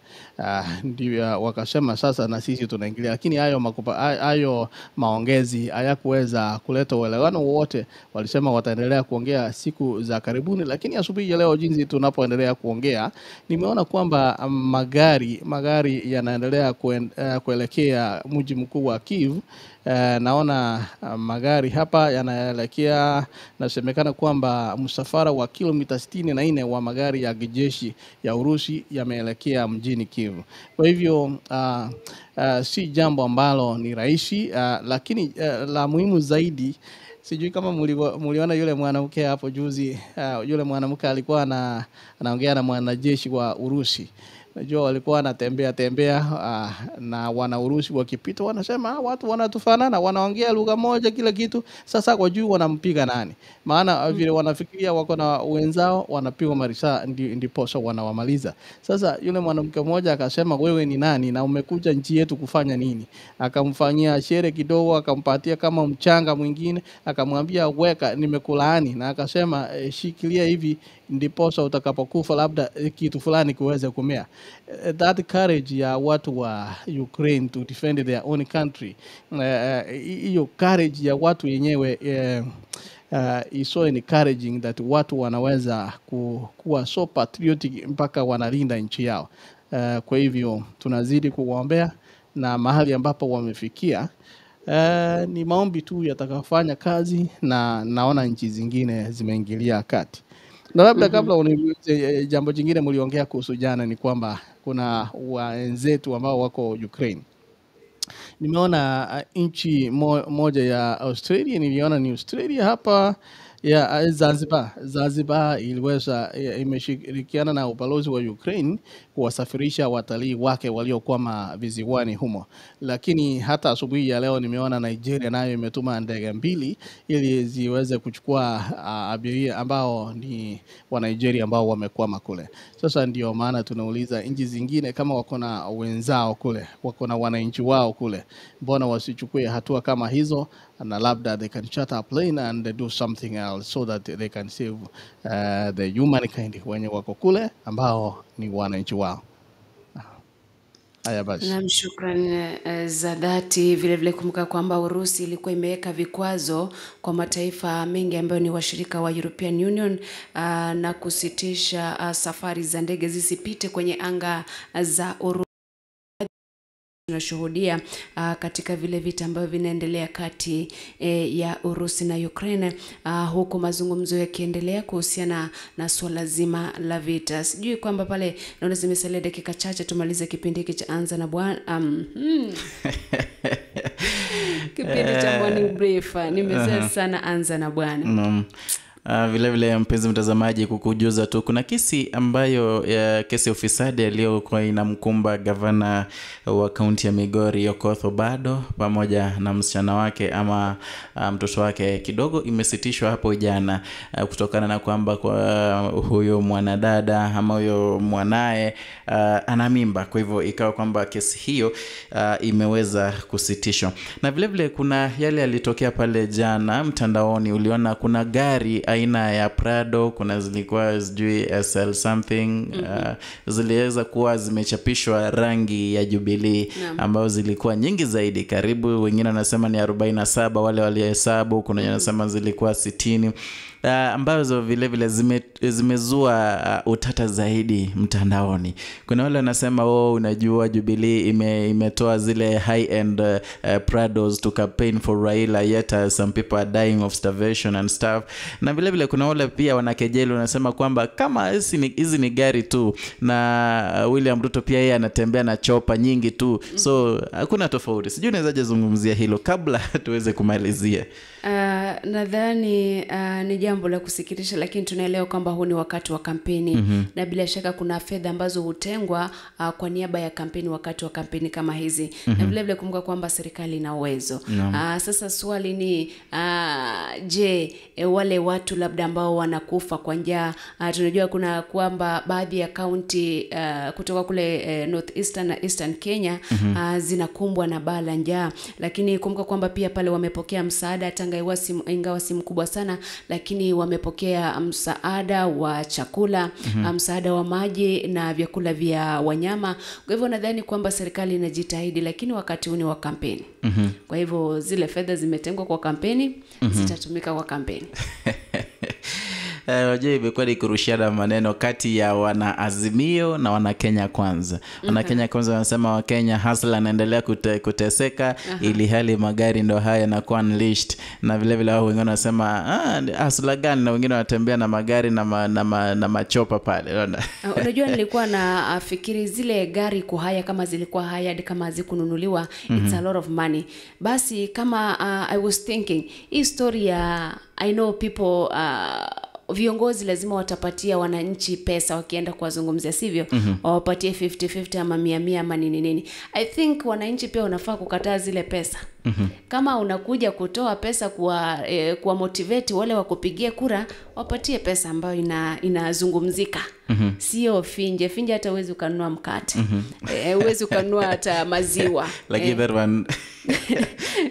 Ndio wakasema sasa na sisi tunaingilia, lakini hayo maongezi hayakuweza kuleta uelewano wowote. Walisema wataendelea kuongea siku za karibuni, lakini asubuhi ya leo jinsi tunapoendelea kuongea, nimeona kwamba magari yanaendelea kuelekea mji mkuu wa Kiev. Naona magari hapa yanaelekea, nasemekana kwamba msafara wa kilomita 64 wa magari ya kijeshi ya Urusi yameelekea mjini Kiev. Kwa hivyo si jambo ambalo ni rahisi, lakini la muhimu zaidi, sijui kama muliona yule mwanamke hapo juzi. Yule mwanamke alikuwa anaongea na mwanajeshi wa Urusi. Najua walikuwa wanatembea tembea, na wana Urusi wakipita wanasema watu wanatufanana, wanaongea lugha moja, kila kitu. Sasa kwa juu wanampiga nani? Maana vile wanafikiria wako na wenzao, wanapigwa marisa ndiposa wanawamaliza. Sasa yule mwanamke mmoja akasema, wewe ni nani na umekuja nchi yetu kufanya nini? Akamfanyia shere kidogo, akampatia kama mchanga mwingine, akamwambia weka, nimekulaani, na akasema shikilia hivi ndiposa utakapokufa labda kitu fulani kiweze kumea. That courage ya watu wa Ukraine to defend their own country, hiyo courage ya watu yenyewe is so encouraging that watu wanaweza kuwa so patriotic mpaka wanalinda nchi yao. Kwa hivyo tunazidi kuwaombea, na mahali ambapo wamefikia ni maombi tu yatakafanya kazi, na naona nchi zingine zimeingilia kati. Na labda kabla uniulize jambo jingine mliongea kuhusu jana, ni kwamba kuna wenzetu ambao wako Ukraine. Nimeona nchi moja ya Australia, niliona ni Australia hapa ya Zanzibar iliweza imeshirikiana na ubalozi wa Ukraine kuwasafirisha watalii wake waliokwama visiwani humo. Lakini hata asubuhi ya leo nimeona Nigeria nayo imetuma ndege 2 ili ziweze kuchukua abiria ambao ni wa Nigeria ambao wamekwama kule. Sasa ndio maana tunauliza nchi zingine kama wako na wenzao kule, wako na wananchi wao kule, mbona wasichukue hatua kama hizo, na labda they can charter a plane and do something else so that they can save the humankind wenye wako kule ambao ni wananchi wao. Haya basi. Naam, shukran za dhati. Vile vile kumbuka kwamba Urusi ilikuwa imeweka vikwazo kwa mataifa mengi ambayo ni washirika wa European Union na kusitisha safari za ndege zisipite kwenye anga za Urusi. Tunashuhudia katika vile vita ambavyo vinaendelea kati ya Urusi na Ukraine, huku mazungumzo yakiendelea kuhusiana na swala zima la vita. Sijui kwamba pale naona zimesalia dakika chache tumalize kipindi hiki cha Anza na Bwana. Kipindi cha Morning Brief. Nimezoea sana Anza na Bwana. Vile vile mpenzi mtazamaji, kukujuza tu kuna kesi ambayo kesi ya ufisadi iliyokuwa inamkumba gavana wa kaunti ya Migori Okoth Obado pamoja na msichana wake ama mtoto wake kidogo imesitishwa hapo jana, kutokana na kwamba kwa huyo mwanadada ama huyo mwanae ana mimba. Kwa hivyo ikawa kwamba kesi hiyo imeweza kusitishwa. Na vile vile kuna yale yalitokea pale jana mtandaoni, uliona kuna gari aina ya Prado, kuna zilikuwa sijui SL something, ziliweza kuwa zimechapishwa rangi ya Jubilee, ambazo zilikuwa nyingi zaidi, karibu wengine wanasema ni 47 wale walihesabu, kuna wengine wanasema zilikuwa 60, ambazo vile vile zimezua utata zaidi mtandaoni. Kuna wale wanasema oh, unajua Jubilee imetoa zile high end Prados to campaign for Raila, yet some people are dying of starvation and stuff. Na vile vile kuna wale pia wanakejeli wanasema kwamba kama hizi ni gari tu, na William Ruto pia yeye anatembea na chopa nyingi tu, so hakuna tofauti. Sijui unawezaje zungumzia hilo kabla tuweze kumalizia? Nadhani ni jambo la kusikitisha, lakini tunaelewa kwamba huu ni wakati wa kampeni, na bila shaka kuna fedha ambazo hutengwa kwa niaba ya kampeni wakati wa kampeni kama hizi. Na vile vile kumbuka kwamba serikali ina uwezo. Sasa swali ni je, wale watu labda ambao wanakufa kwa njaa, tunajua kuna kwamba baadhi ya kaunti kutoka kule North Eastern na Eastern Kenya zinakumbwa na baa la njaa, lakini kumbuka kwamba pia pale wamepokea msaada Tanga, ingawa si mkubwa sana, lakini wamepokea msaada wa chakula, msaada wa maji na vyakula vya wanyama. Kwa hivyo nadhani kwamba serikali inajitahidi, lakini wakati huu ni wa kampeni. Kwa hivyo zile fedha zimetengwa kwa kampeni, zitatumika kwa kampeni. Wajua imekuwa ni kurushiana maneno kati ya wana Azimio na wana Kenya Kwanza. Wana Kenya Kwanza wanasema wa Kenya hustler anaendelea kuteseka, ili hali magari ndo haya yanakuwa unleashed, na vile vile wao wengine wanasema hustler gani, na wengine wanatembea na magari na machopa pale. Unaona? Unajua nilikuwa na fikiri zile gari kuhaya kama zilikuwa hired, kama hazikununuliwa, it's a lot of money. Basi kama I was thinking hii story ya I know people viongozi lazima watapatia wananchi pesa wakienda kuwazungumzia, sivyo? Wawapatie 50-50 ama 100 ama nini nini. I think wananchi pia wanafaa kukataa zile pesa. Kama unakuja kutoa pesa kwa motivate wale wakupigie kura, wapatie pesa ambayo inazungumzika. Sio finje finje, hata uwezi ukanunua mkate. Uwezi ukanunua hata maziwa. Lakini that one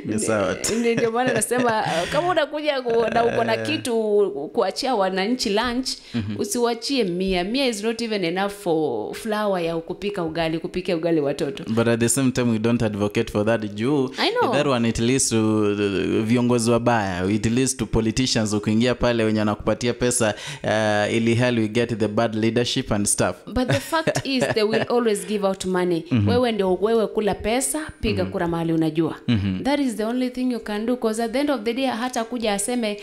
ni sawa. Ndio maana nasema kama unakuja na uko na kitu kuachia wananchi lunch, usiwachie 100. 100 is not even enough for flour ya kupika ugali, kupikia ugali watoto. But at the same time we don't advocate for that. Juu That one it leads to viongozi wabaya, it leads to politicians ukiingia pale wenye wanakupatia pesa, ili hali we get the bad leadership and stuff. But the fact is they will always give out money. Wewe ndio wewe kula pesa, piga kura mahali unajua. That is the only thing you can do, because at the end of the day hata kuja aseme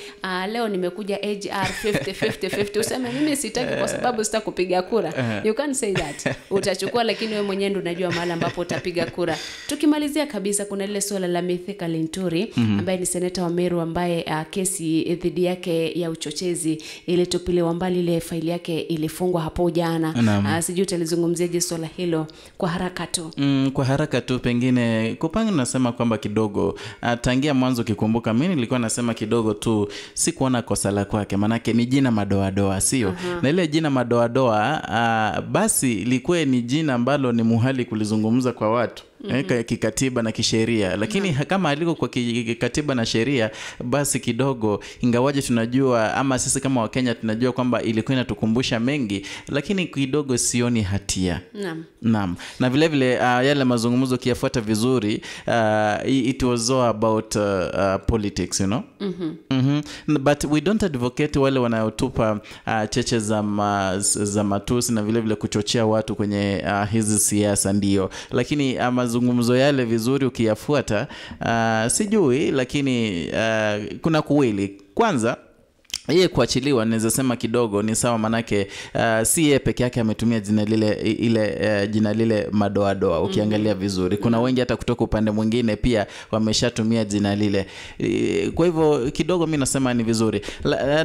leo nimekuja AGR 50 50 50, useme mimi sitaki kwa sababu sitakupiga kura. You can't say that. Utachukua, lakini wewe mwenyewe ndio unajua mahali ambapo utapiga kura. Tukimalizia kabisa, kuna lile suala la Mithika Linturi ambaye ni seneta wa Meru, ambaye kesi dhidi yake ya uchochezi ilitupiliwa mbali, ile faili yake ilifungwa hapo jana. Sijui utalizungumziaje swala hilo kwa haraka tu. Kwa haraka tu pengine kupanga nasema kwamba kidogo tangia mwanzo kikumbuka mimi nilikuwa nasema kidogo tu sikuona kosa la kwake, manake ni jina madoadoa, sio? Na ile jina madoadoa basi likuwe ni jina ambalo ni muhali kulizungumza kwa watu. Kikatiba na kisheria, lakini kama aliko kwa kikatiba na sheria basi kidogo, ingawaje tunajua ama sisi kama Wakenya tunajua kwamba ilikuwa inatukumbusha mengi, lakini kidogo sioni hatia. Naam. Na vile vile yale mazungumzo kiyafuata vizuri, it was all about politics, you know. But we don't advocate wale wanaotupa cheche za matusi na vile vile kuchochea watu kwenye hizi siasa, ndio. Lakini mazungumzo yale vizuri ukiyafuata, sijui, lakini kuna kuwili. Kwanza yeye kuachiliwa naweza sema kidogo ni sawa, manake si yeye peke yake ametumia jina lile ile jina lile madoadoa. Ukiangalia vizuri kuna wengi hata kutoka upande mwingine pia wameshatumia jina lile. Kwa hivyo kidogo mimi nasema ni vizuri.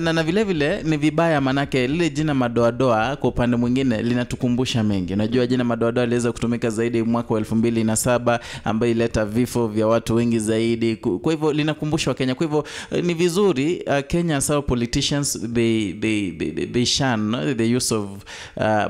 Na vile vile ni vibaya, manake lile jina madoadoa kwa upande mwingine linatukumbusha mengi. Unajua jina madoadoa liweza kutumika zaidi mwaka wa 2007 ambayo ileta vifo vya watu wengi zaidi. Kwa hivyo linakumbusha Wakenya. Kwa hivyo ni vizuri Kenya sawa politicians they shun the use of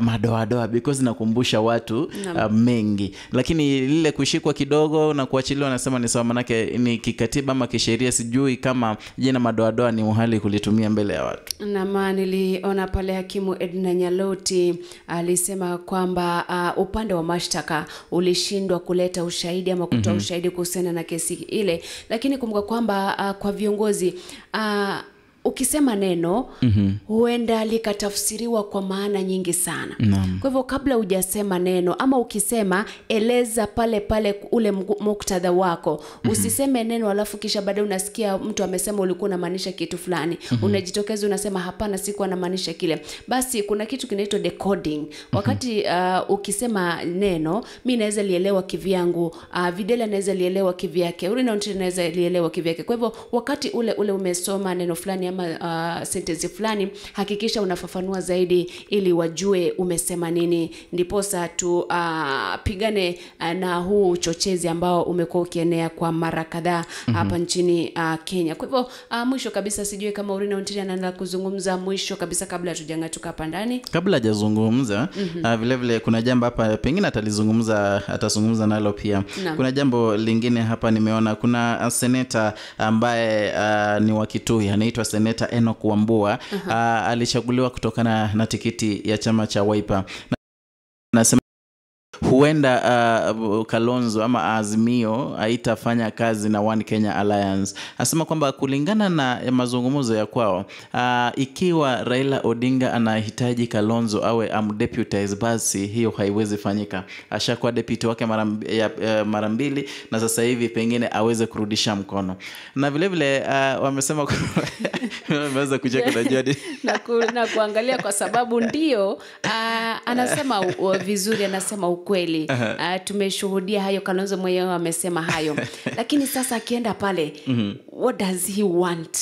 madoadoa because inakumbusha watu mengi. Lakini lile kushikwa kidogo na kuachiliwa nasema ni sawa, manake ni kikatiba ama kisheria sijui kama jina madoadoa ni muhali kulitumia mbele ya watu. Na niliona pale hakimu Edna Nyaloti alisema kwamba upande wa mashtaka ulishindwa kuleta ushahidi ama kutoa ushahidi kuhusiana na kesi ile, lakini kumbuka kwamba kwa viongozi ukisema neno huenda likatafsiriwa kwa maana nyingi sana. Kwa hivyo kabla hujasema neno ama ukisema, eleza pale pale ule muktadha wako. Usiseme neno alafu kisha baadaye unasikia mtu amesema ulikuwa unamaanisha kitu fulani. Unajitokeza unasema hapana, sikuwa namaanisha kile. Basi kuna kitu kinaitwa decoding. Wakati ukisema neno, mimi naweza lielewa kivyangu, Videla naweza lielewa kivyake, Urina naweza lielewa kivyake. Kwa hivyo wakati ule ule umesoma neno fulani ama sentence fulani, hakikisha unafafanua zaidi ili wajue umesema nini, ndiposa tu pigane na huu uchochezi ambao umekuwa ukienea kwa mara kadhaa hapa nchini Kenya. Kwa hivyo mwisho kabisa, sijui kama Urina Ontiri anaanza kuzungumza mwisho kabisa kabla hatujang'atuka hapa ndani. Kabla hajazungumza, vile vile kuna jambo hapa pengine atalizungumza, atazungumza nalo pia. Kuna jambo lingine hapa nimeona, kuna seneta ambaye ni wa Kitui, anaitwa Seneta Enoch Wambua. Alichaguliwa kutokana na tikiti ya chama cha Wiper. Nasema huenda Kalonzo ama Azimio haitafanya kazi na One Kenya Alliance. Asema kwamba kulingana na mazungumzo ya kwao, ikiwa Raila Odinga anahitaji Kalonzo awe amdeputize, basi hiyo haiwezi fanyika. Ashakuwa deputy wake mara mbili na sasa hivi pengine aweze kurudisha mkono. Na vile vile wamesema wameweza kucheka na Jody na kuangalia kwa sababu ndio anasema vizuri, anasema ukweli. Tumeshuhudia hayo, Kalonzo mwenyewe amesema hayo. Lakini sasa akienda pale, what does he want?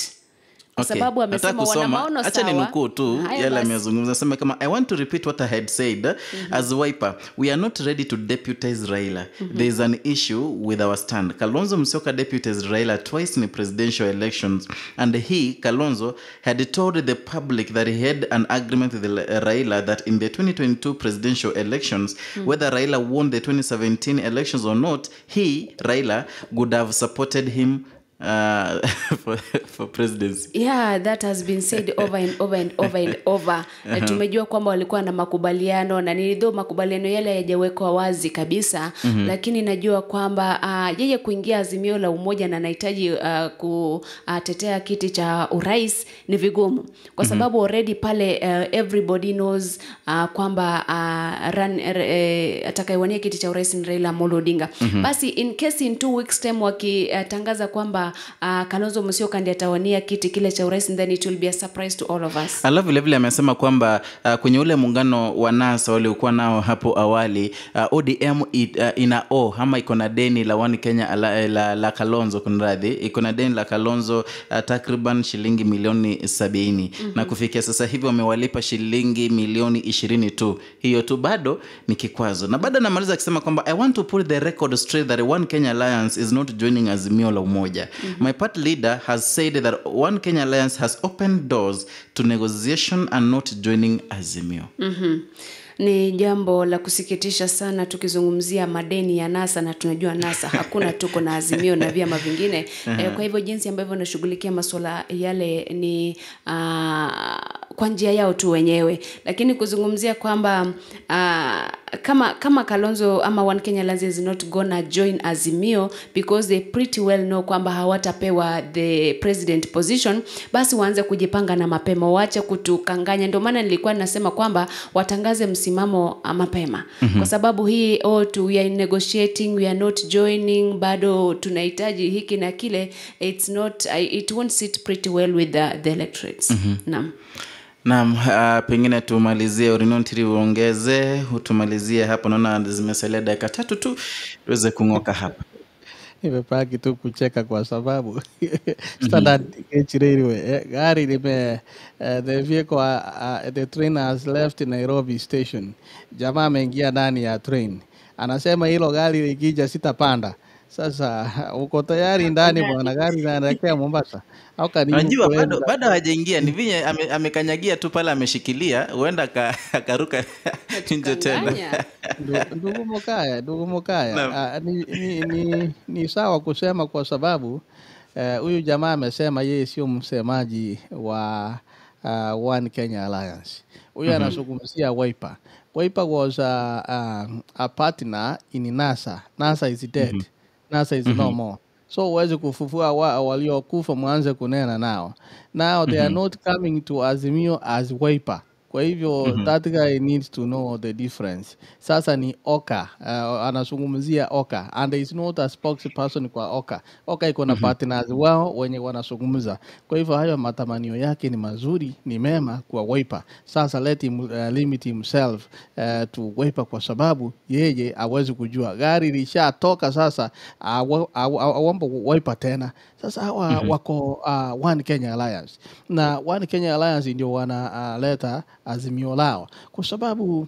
Kwa sababu amesema wana maono sawa. Acha ninukuu tu yale amezungumza. Sema kama I want to repeat what I had said as Wiper, we are not ready to deputize Raila. There is an issue with our stand. Kalonzo Musyoka deputized Raila twice in presidential elections, and he, Kalonzo, had told the public that he had an agreement with Raila that in the 2022 presidential elections, whether Raila won the 2017 elections or not, he, Raila, would have supported him for presidency. Yeah, that has been said over and over and over and over. Tumejua kwamba walikuwa na makubaliano na nini, though makubaliano yale hayajawekwa wazi kabisa, lakini najua kwamba yeye kuingia Azimio la Umoja na anahitaji kutetea kiti cha urais ni vigumu, kwa sababu already pale everybody knows kwamba atakayewania kiti cha urais ni Raila Amolo Odinga. Basi in case in 2 weeks time wakitangaza kwamba Kalonzo Musyoka ndiye atawania kiti kile cha urais, then it will be a surprise to all of us. Alafu vile vile amesema kwamba kwenye ule muungano wa NASA waliokuwa nao hapo awali, ODM ina o ama iko na deni la One Kenya la Kalonzo, kunradhi, iko na deni la Kalonzo takriban shilingi milioni 70, na kufikia sasa hivi wamewalipa shilingi milioni 20 tu. Hiyo tu bado ni kikwazo. Na bado anamaliza akisema kwamba I want to put the record straight that One Kenya Alliance is not joining Azimio la Umoja. My party leader has said that One Kenya Alliance has opened doors to negotiation and not joining Azimio. Ni jambo la kusikitisha sana tukizungumzia madeni ya NASA, na tunajua NASA hakuna, tuko na Azimio na vyama vingine. Kwa hivyo jinsi ambavyo wanashughulikia masuala yale ni kwa njia yao tu wenyewe. Lakini kuzungumzia kwamba kama Kalonzo ama One Kenya Alliance is not gonna join Azimio because they pretty well know kwamba hawatapewa the president position, basi waanze kujipanga na mapema, waache kutukanganya. Ndio maana nilikuwa nasema kwamba watangaze msimamo mapema, kwa sababu hii we are negotiating, we are not joining, bado tunahitaji hiki na kile, it's not, it won't sit pretty well with the electorates. Naam. Naam, pengine tumalizie Orinontiri, uongeze, utumalizie hapo, naona zimesalia dakika 3 tu tuweze kungoka hapa. Nimepaki tu kucheka kwa sababu Standard Gauge Railway gari lime the vehicle the train has left Nairobi station. Jamaa ameingia ndani ya train, anasema hilo gari likija sitapanda. Sasa uko tayari ndani bwana, gari linaelekea Mombasa. Au unajua bado hajaingia, ni vinye amekanyagia tu pale, ameshikilia, huenda akaruka nje tena. Ndugu Mokaya, ni sawa kusema kwa sababu huyu jamaa amesema yeye sio msemaji wa One Kenya Alliance. Huyu anazungumzia Wiper. Wiper was a partner in NASA. NASA is dead. NASA is no more. So uweze kufufua waliokufa mwanze kunena nao. Now they are not coming to Azimio as Wiper. Kwa hivyo that guy needs to know the difference. Sasa ni Oka, anazungumzia Oka, and is not a spokesperson kwa Oka. Oka iko na partners wao wenye wanazungumza. Kwa hivyo hayo matamanio yake ni mazuri, ni mema kwa Wiper. Sasa let him limit himself to Wiper, kwa sababu yeye hawezi kujua. Gari lishatoka sasa, awambo Wiper tena. Sasa hawa wako One Kenya Alliance. Na One Kenya Alliance ndio wanaleta azimio lao, kwa sababu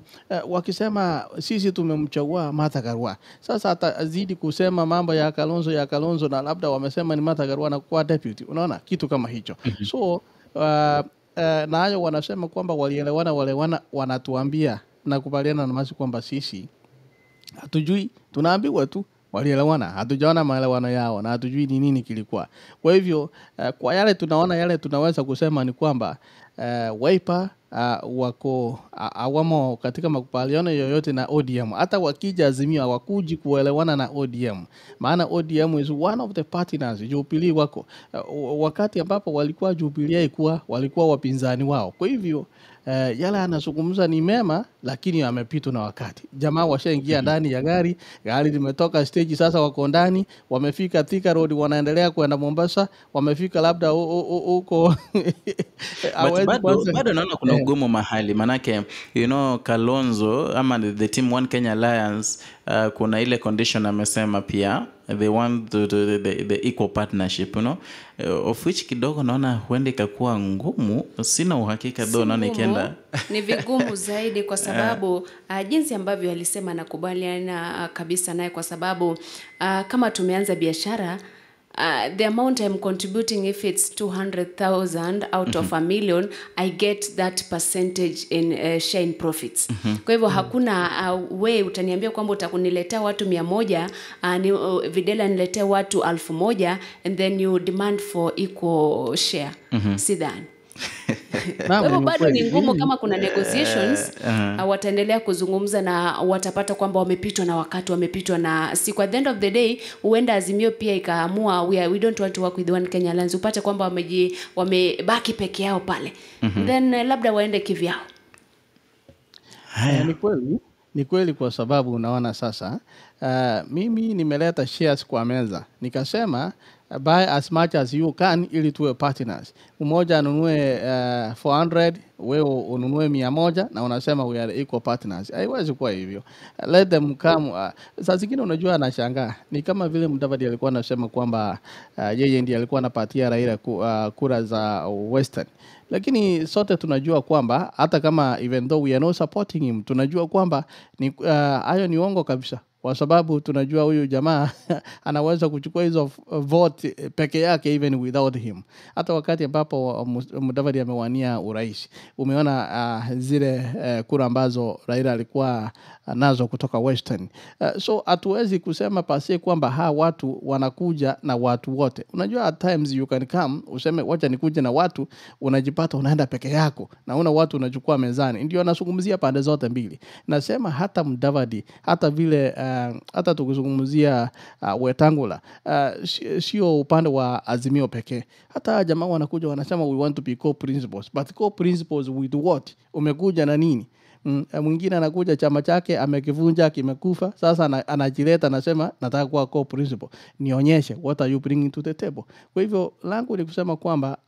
wakisema sisi tumemchagua Martha Karua, sasa atazidi kusema mambo ya Kalonzo, na labda wamesema ni Martha Karua na kwa deputy, unaona kitu kama hicho. So na hayo wanasema kwamba walielewana, wanatuambia na kubaliana na masi kwamba sisi hatujui, tunaambiwa tu walielewana, hatujaona maelewano yao na hatujui ni nini kilikuwa. Kwa hivyo kwa yale tunaona, yale tunaweza kusema ni kwamba Wiper wako awamo katika makubaliano yoyote na ODM. Hata wakija Azimio hawakuji kuelewana na ODM, maana ODM is one of the partners. Jubilee wako wakati ambapo walikuwa Jubilee ilikuwa walikuwa wapinzani wao. Kwa hivyo yale anazungumza ni mema, lakini amepitwa na wakati. Jamaa washaingia ndani ya gari, gari limetoka stage, sasa wako ndani, wamefika Thika Road, wanaendelea kwenda Mombasa, wamefika labda huko. Bado naona kuna ugumu mahali, manake you know Kalonzo ama the team One Kenya Alliance, kuna ile condition amesema pia they want the equal partnership, you know, of which kidogo naona huenda ikakuwa ngumu. Sina uhakika though, naona ikienda ni vigumu zaidi, kwa sababu jinsi ambavyo alisema nakubaliana kabisa naye, kwa sababu kama tumeanza biashara the amount I'm contributing, if it's 200,000 out of a million, I get that percentage in share in profits. Kwa hivyo hakuna way utaniambia kwamba utakuniletea watu 100, Videla niletea watu 1,000, and then you demand for equal share. Sidhani. Kwa hivyo bado ni ngumu kama kuna negotiations, wataendelea kuzungumza na watapata kwamba wamepitwa na wakati, wamepitwa na siku. At the end of the day, huenda Azimio pia ikaamua we don't want to work with One Kenya Alliance, upate kwamba wamebaki peke yao pale. Then labda waende kivyao. Ni kweli kwa sababu unaona sasa, mimi nimeleta shares kwa meza. Nikasema buy as much as you can ili tuwe partners. Mmoja anunue 400, wewe ununue 100 na unasema we are equal partners. Haiwezi kuwa hivyo. Let them come. Saa zingine unajua anashangaa. Ni kama vile Mudavadi alikuwa anasema kwamba yeye ndiye alikuwa anapatia Raila kura za Western. Lakini sote tunajua kwamba hata kama even though we are not supporting him, tunajua kwamba ni hayo ni uongo kabisa. Kwa sababu tunajua huyu jamaa anaweza kuchukua hizo vote peke yake even without him. Hata wakati ambapo Mudavadi amewania urais, umeona zile kura ambazo Raila alikuwa nazo kutoka Western. So hatuwezi kusema pasi kwamba hawa watu wanakuja na watu wote. Unajua at times you can come useme wacha nikuje na watu, unajipata unaenda peke yako na una watu unachukua mezani. Ndio anazungumzia pande zote mbili. Nasema hata Mudavadi, hata vile hata tukizungumzia Wetangula, sio upande wa Azimio pekee. Hata jamaa wanakuja wanasema we want to be co-principals, but co-principals with what? Umekuja na nini? Mwingine anakuja chama chake amekivunja kimekufa, sasa anajileta anasema nataka kuwa co-principal, nionyeshe what are you bringing to the table. Kwa hivyo langu ni kusema kwamba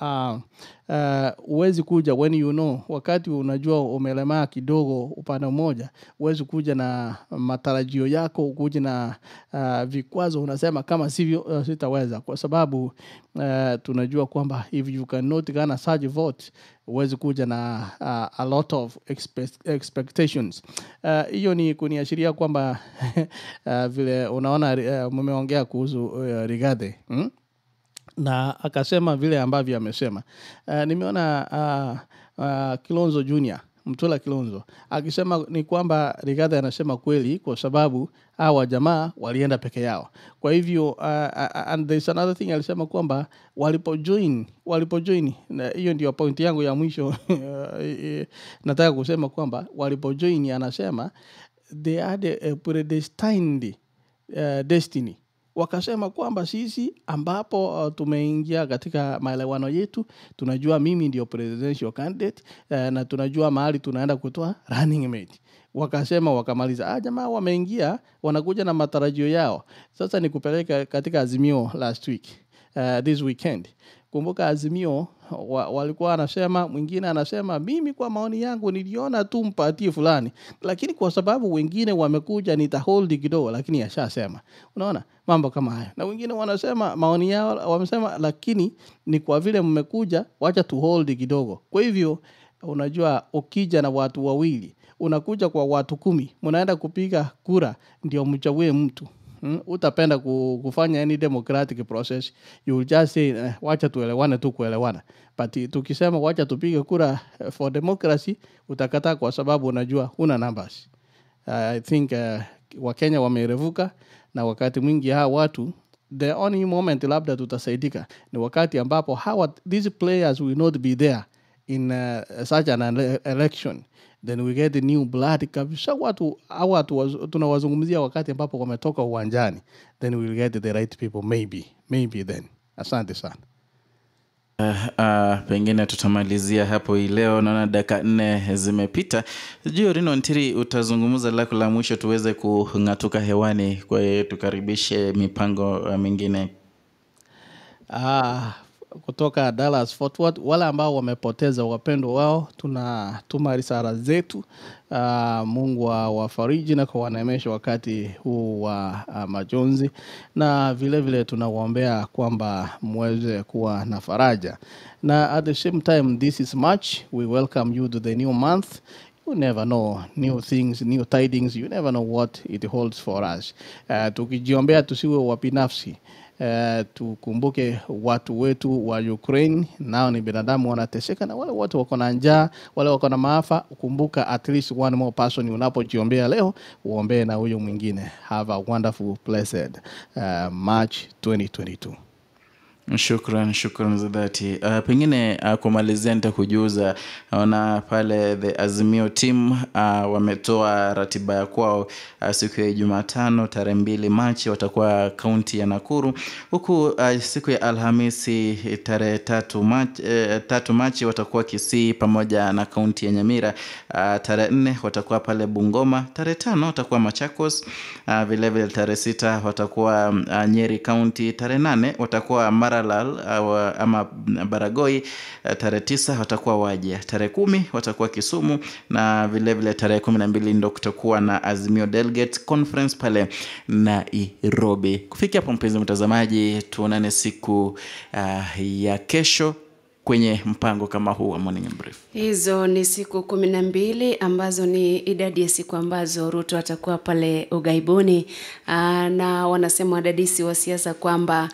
huwezi kuja when you know, wakati unajua umelemaa kidogo upande mmoja, huwezi kuja na matarajio yako, ukuje na vikwazo unasema kama sivyo sitaweza, kwa sababu tunajua kwamba if you cannot garner such vote, huwezi kuja na a lot of expectations. Hiyo ni kuniashiria kwamba vile unaona mmeongea kuhusu Rigathi, na akasema vile ambavyo amesema. Nimeona Kilonzo Junior, Mtula Kilonzo, akisema ni kwamba Rigathi anasema kweli kwa sababu hawa jamaa walienda peke yao. Kwa hivyo and there's another thing alisema kwamba walipojoin, hiyo ndio point yangu ya mwisho. Nataka kusema kwamba walipojoin, anasema they had a predestined destiny. Wakasema kwamba sisi ambapo tumeingia katika maelewano yetu, tunajua mimi ndio presidential candidate, na tunajua mahali tunaenda kutoa running mate. Wakasema wakamaliza, jamaa wameingia wanakuja na matarajio yao. Sasa nikupeleka katika Azimio last week, this weekend. Kumbuka Azimio walikuwa anasema, mwingine anasema mimi kwa maoni yangu niliona tu mpatie fulani, lakini kwa sababu wengine wamekuja nitahold kidogo, lakini ashasema. Unaona mambo kama haya. Na wengine wanasema maoni yao wamesema, lakini ni kwa vile mmekuja wacha tu hold kidogo. Kwa hivyo unajua ukija na watu wawili, unakuja kwa watu 10, mnaenda kupiga kura ndio mchague mtu. Utapenda kufanya any democratic process, you will just say wacha tuelewane tu kuelewana. But tukisema wacha tupige kura for democracy, utakataa kwa sababu unajua huna numbers. I think Wakenya wamerevuka, na wakati mwingi hawa watu, the only moment labda tutasaidika ni wakati ambapo hawa these players will not be there in such an election. Then we get the new blood kabisa. Watu hawa tunawazungumzia wakati ambapo wametoka uwanjani, then we will get the right people maybe then. Asante sana. Pengine tutamalizia hapo hii leo, naona dakika 4 zimepita. Sijui Rino Ntiri utazungumza lako la mwisho tuweze kungatuka hewani, kwa hiyo tukaribishe mipango mingine. Kutoka Dallas Fort Worth, wale ambao wamepoteza wapendwa wao, tunatuma risala zetu. Mungu awafariji na kuwaneemesha wakati huu wa majonzi, na vile vile tunawaombea kwamba muweze kuwa na faraja. Na at the same time, this is March, we welcome you to the new month. You never know, new things, new tidings, you never know what it holds for us. Tukijiombea tusiwe wabinafsi. Tukumbuke watu wetu wa Ukraine, nao ni binadamu wanateseka, na wale wote wako na njaa, wale wako na maafa. Kumbuka at least one more person unapojiombea leo, uombee na huyo mwingine. Have a wonderful blessed March 2022. Shukran za dhati. Pengine kumalizia nitakujuza, naona pale the Azimio team wametoa ratiba ya kwao siku ya Jumatano tarehe 2 Machi watakuwa kaunti ya Nakuru, huku siku ya Alhamisi tarehe 3 Machi watakuwa Kisii pamoja na kaunti ya Nyamira. Tarehe 4 watakuwa pale Bungoma, tarehe 5 watakuwa Machakos, vile vile tarehe 6 watakuwa Nyeri County, tarehe 8 watakuwa Maralal ama Baragoi, tarehe 9 watakuwa Wajir, tarehe 10 watakuwa Kisumu, na vile vile tarehe 12 ndio kutakuwa na Azimio Delegate Conference pale Nairobi. Kufikia hapo mpenzi mtazamaji, tuonane siku ya kesho kwenye mpango kama huu wa Morning Brief. Hizo ni siku 12 ambazo ni idadi ya siku ambazo Ruto atakuwa pale ugaibuni. Na wanasema wadadisi wa siasa kwamba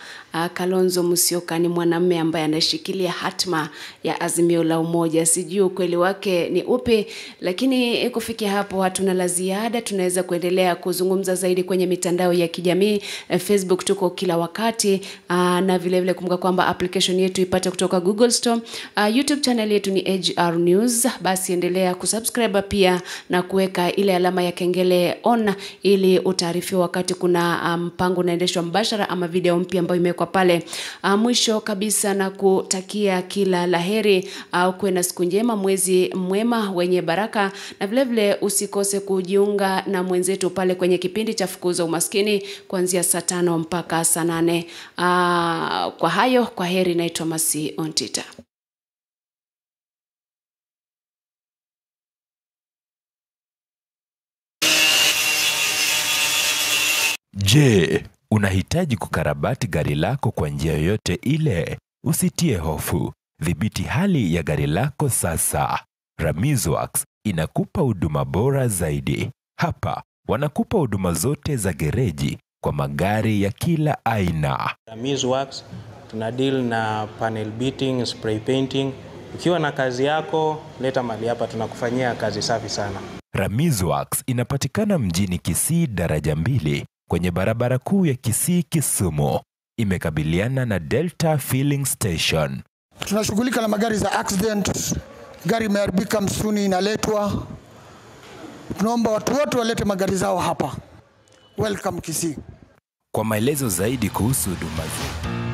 Kalonzo Musyoka ni mwanamume ambaye anashikilia hatma ya Azimio la Umoja. Sijui ukweli wake ni upi, lakini kufikia hapo hatuna la ziada. Tunaweza kuendelea kuzungumza zaidi kwenye mitandao ya kijamii. Facebook tuko kila wakati, na vile vile kumbuka kwamba application yetu ipate kutoka Google Store. YouTube channel yetu ni AGR News. Basi endelea kusubscribe pia na kuweka ile alama ya kengele on ili utaarifiwe wakati kuna mpango unaendeshwa mbashara ama video mpya ambayo imewekwa pale. Mwisho kabisa na kutakia kila laheri, kuwe na siku njema, mwezi mwema wenye baraka, na vile vile usikose kujiunga na mwenzetu pale kwenye kipindi cha Fukuza Umaskini kuanzia saa 5 mpaka saa 8. Kwa hayo, kwa heri. Naitwa Masi Ontita. Je, unahitaji kukarabati gari lako kwa njia yoyote ile? Usitie hofu. Dhibiti hali ya gari lako sasa. Ramizworks inakupa huduma bora zaidi. Hapa wanakupa huduma zote za gereji kwa magari ya kila aina. Ramizworks tuna deal na panel beating, spray painting. Ukiwa na kazi yako, leta mali hapa, tunakufanyia kazi safi sana. Ramizworks inapatikana mjini Kisii daraja 2 kwenye barabara kuu ya Kisii Kisumu. Imekabiliana na Delta Filling Station. Tunashughulika na magari za accident, gari imeharibika msuni inaletwa. Tunaomba watu wote walete magari zao hapa. Welcome Kisii. Kwa maelezo zaidi kuhusu huduma zetu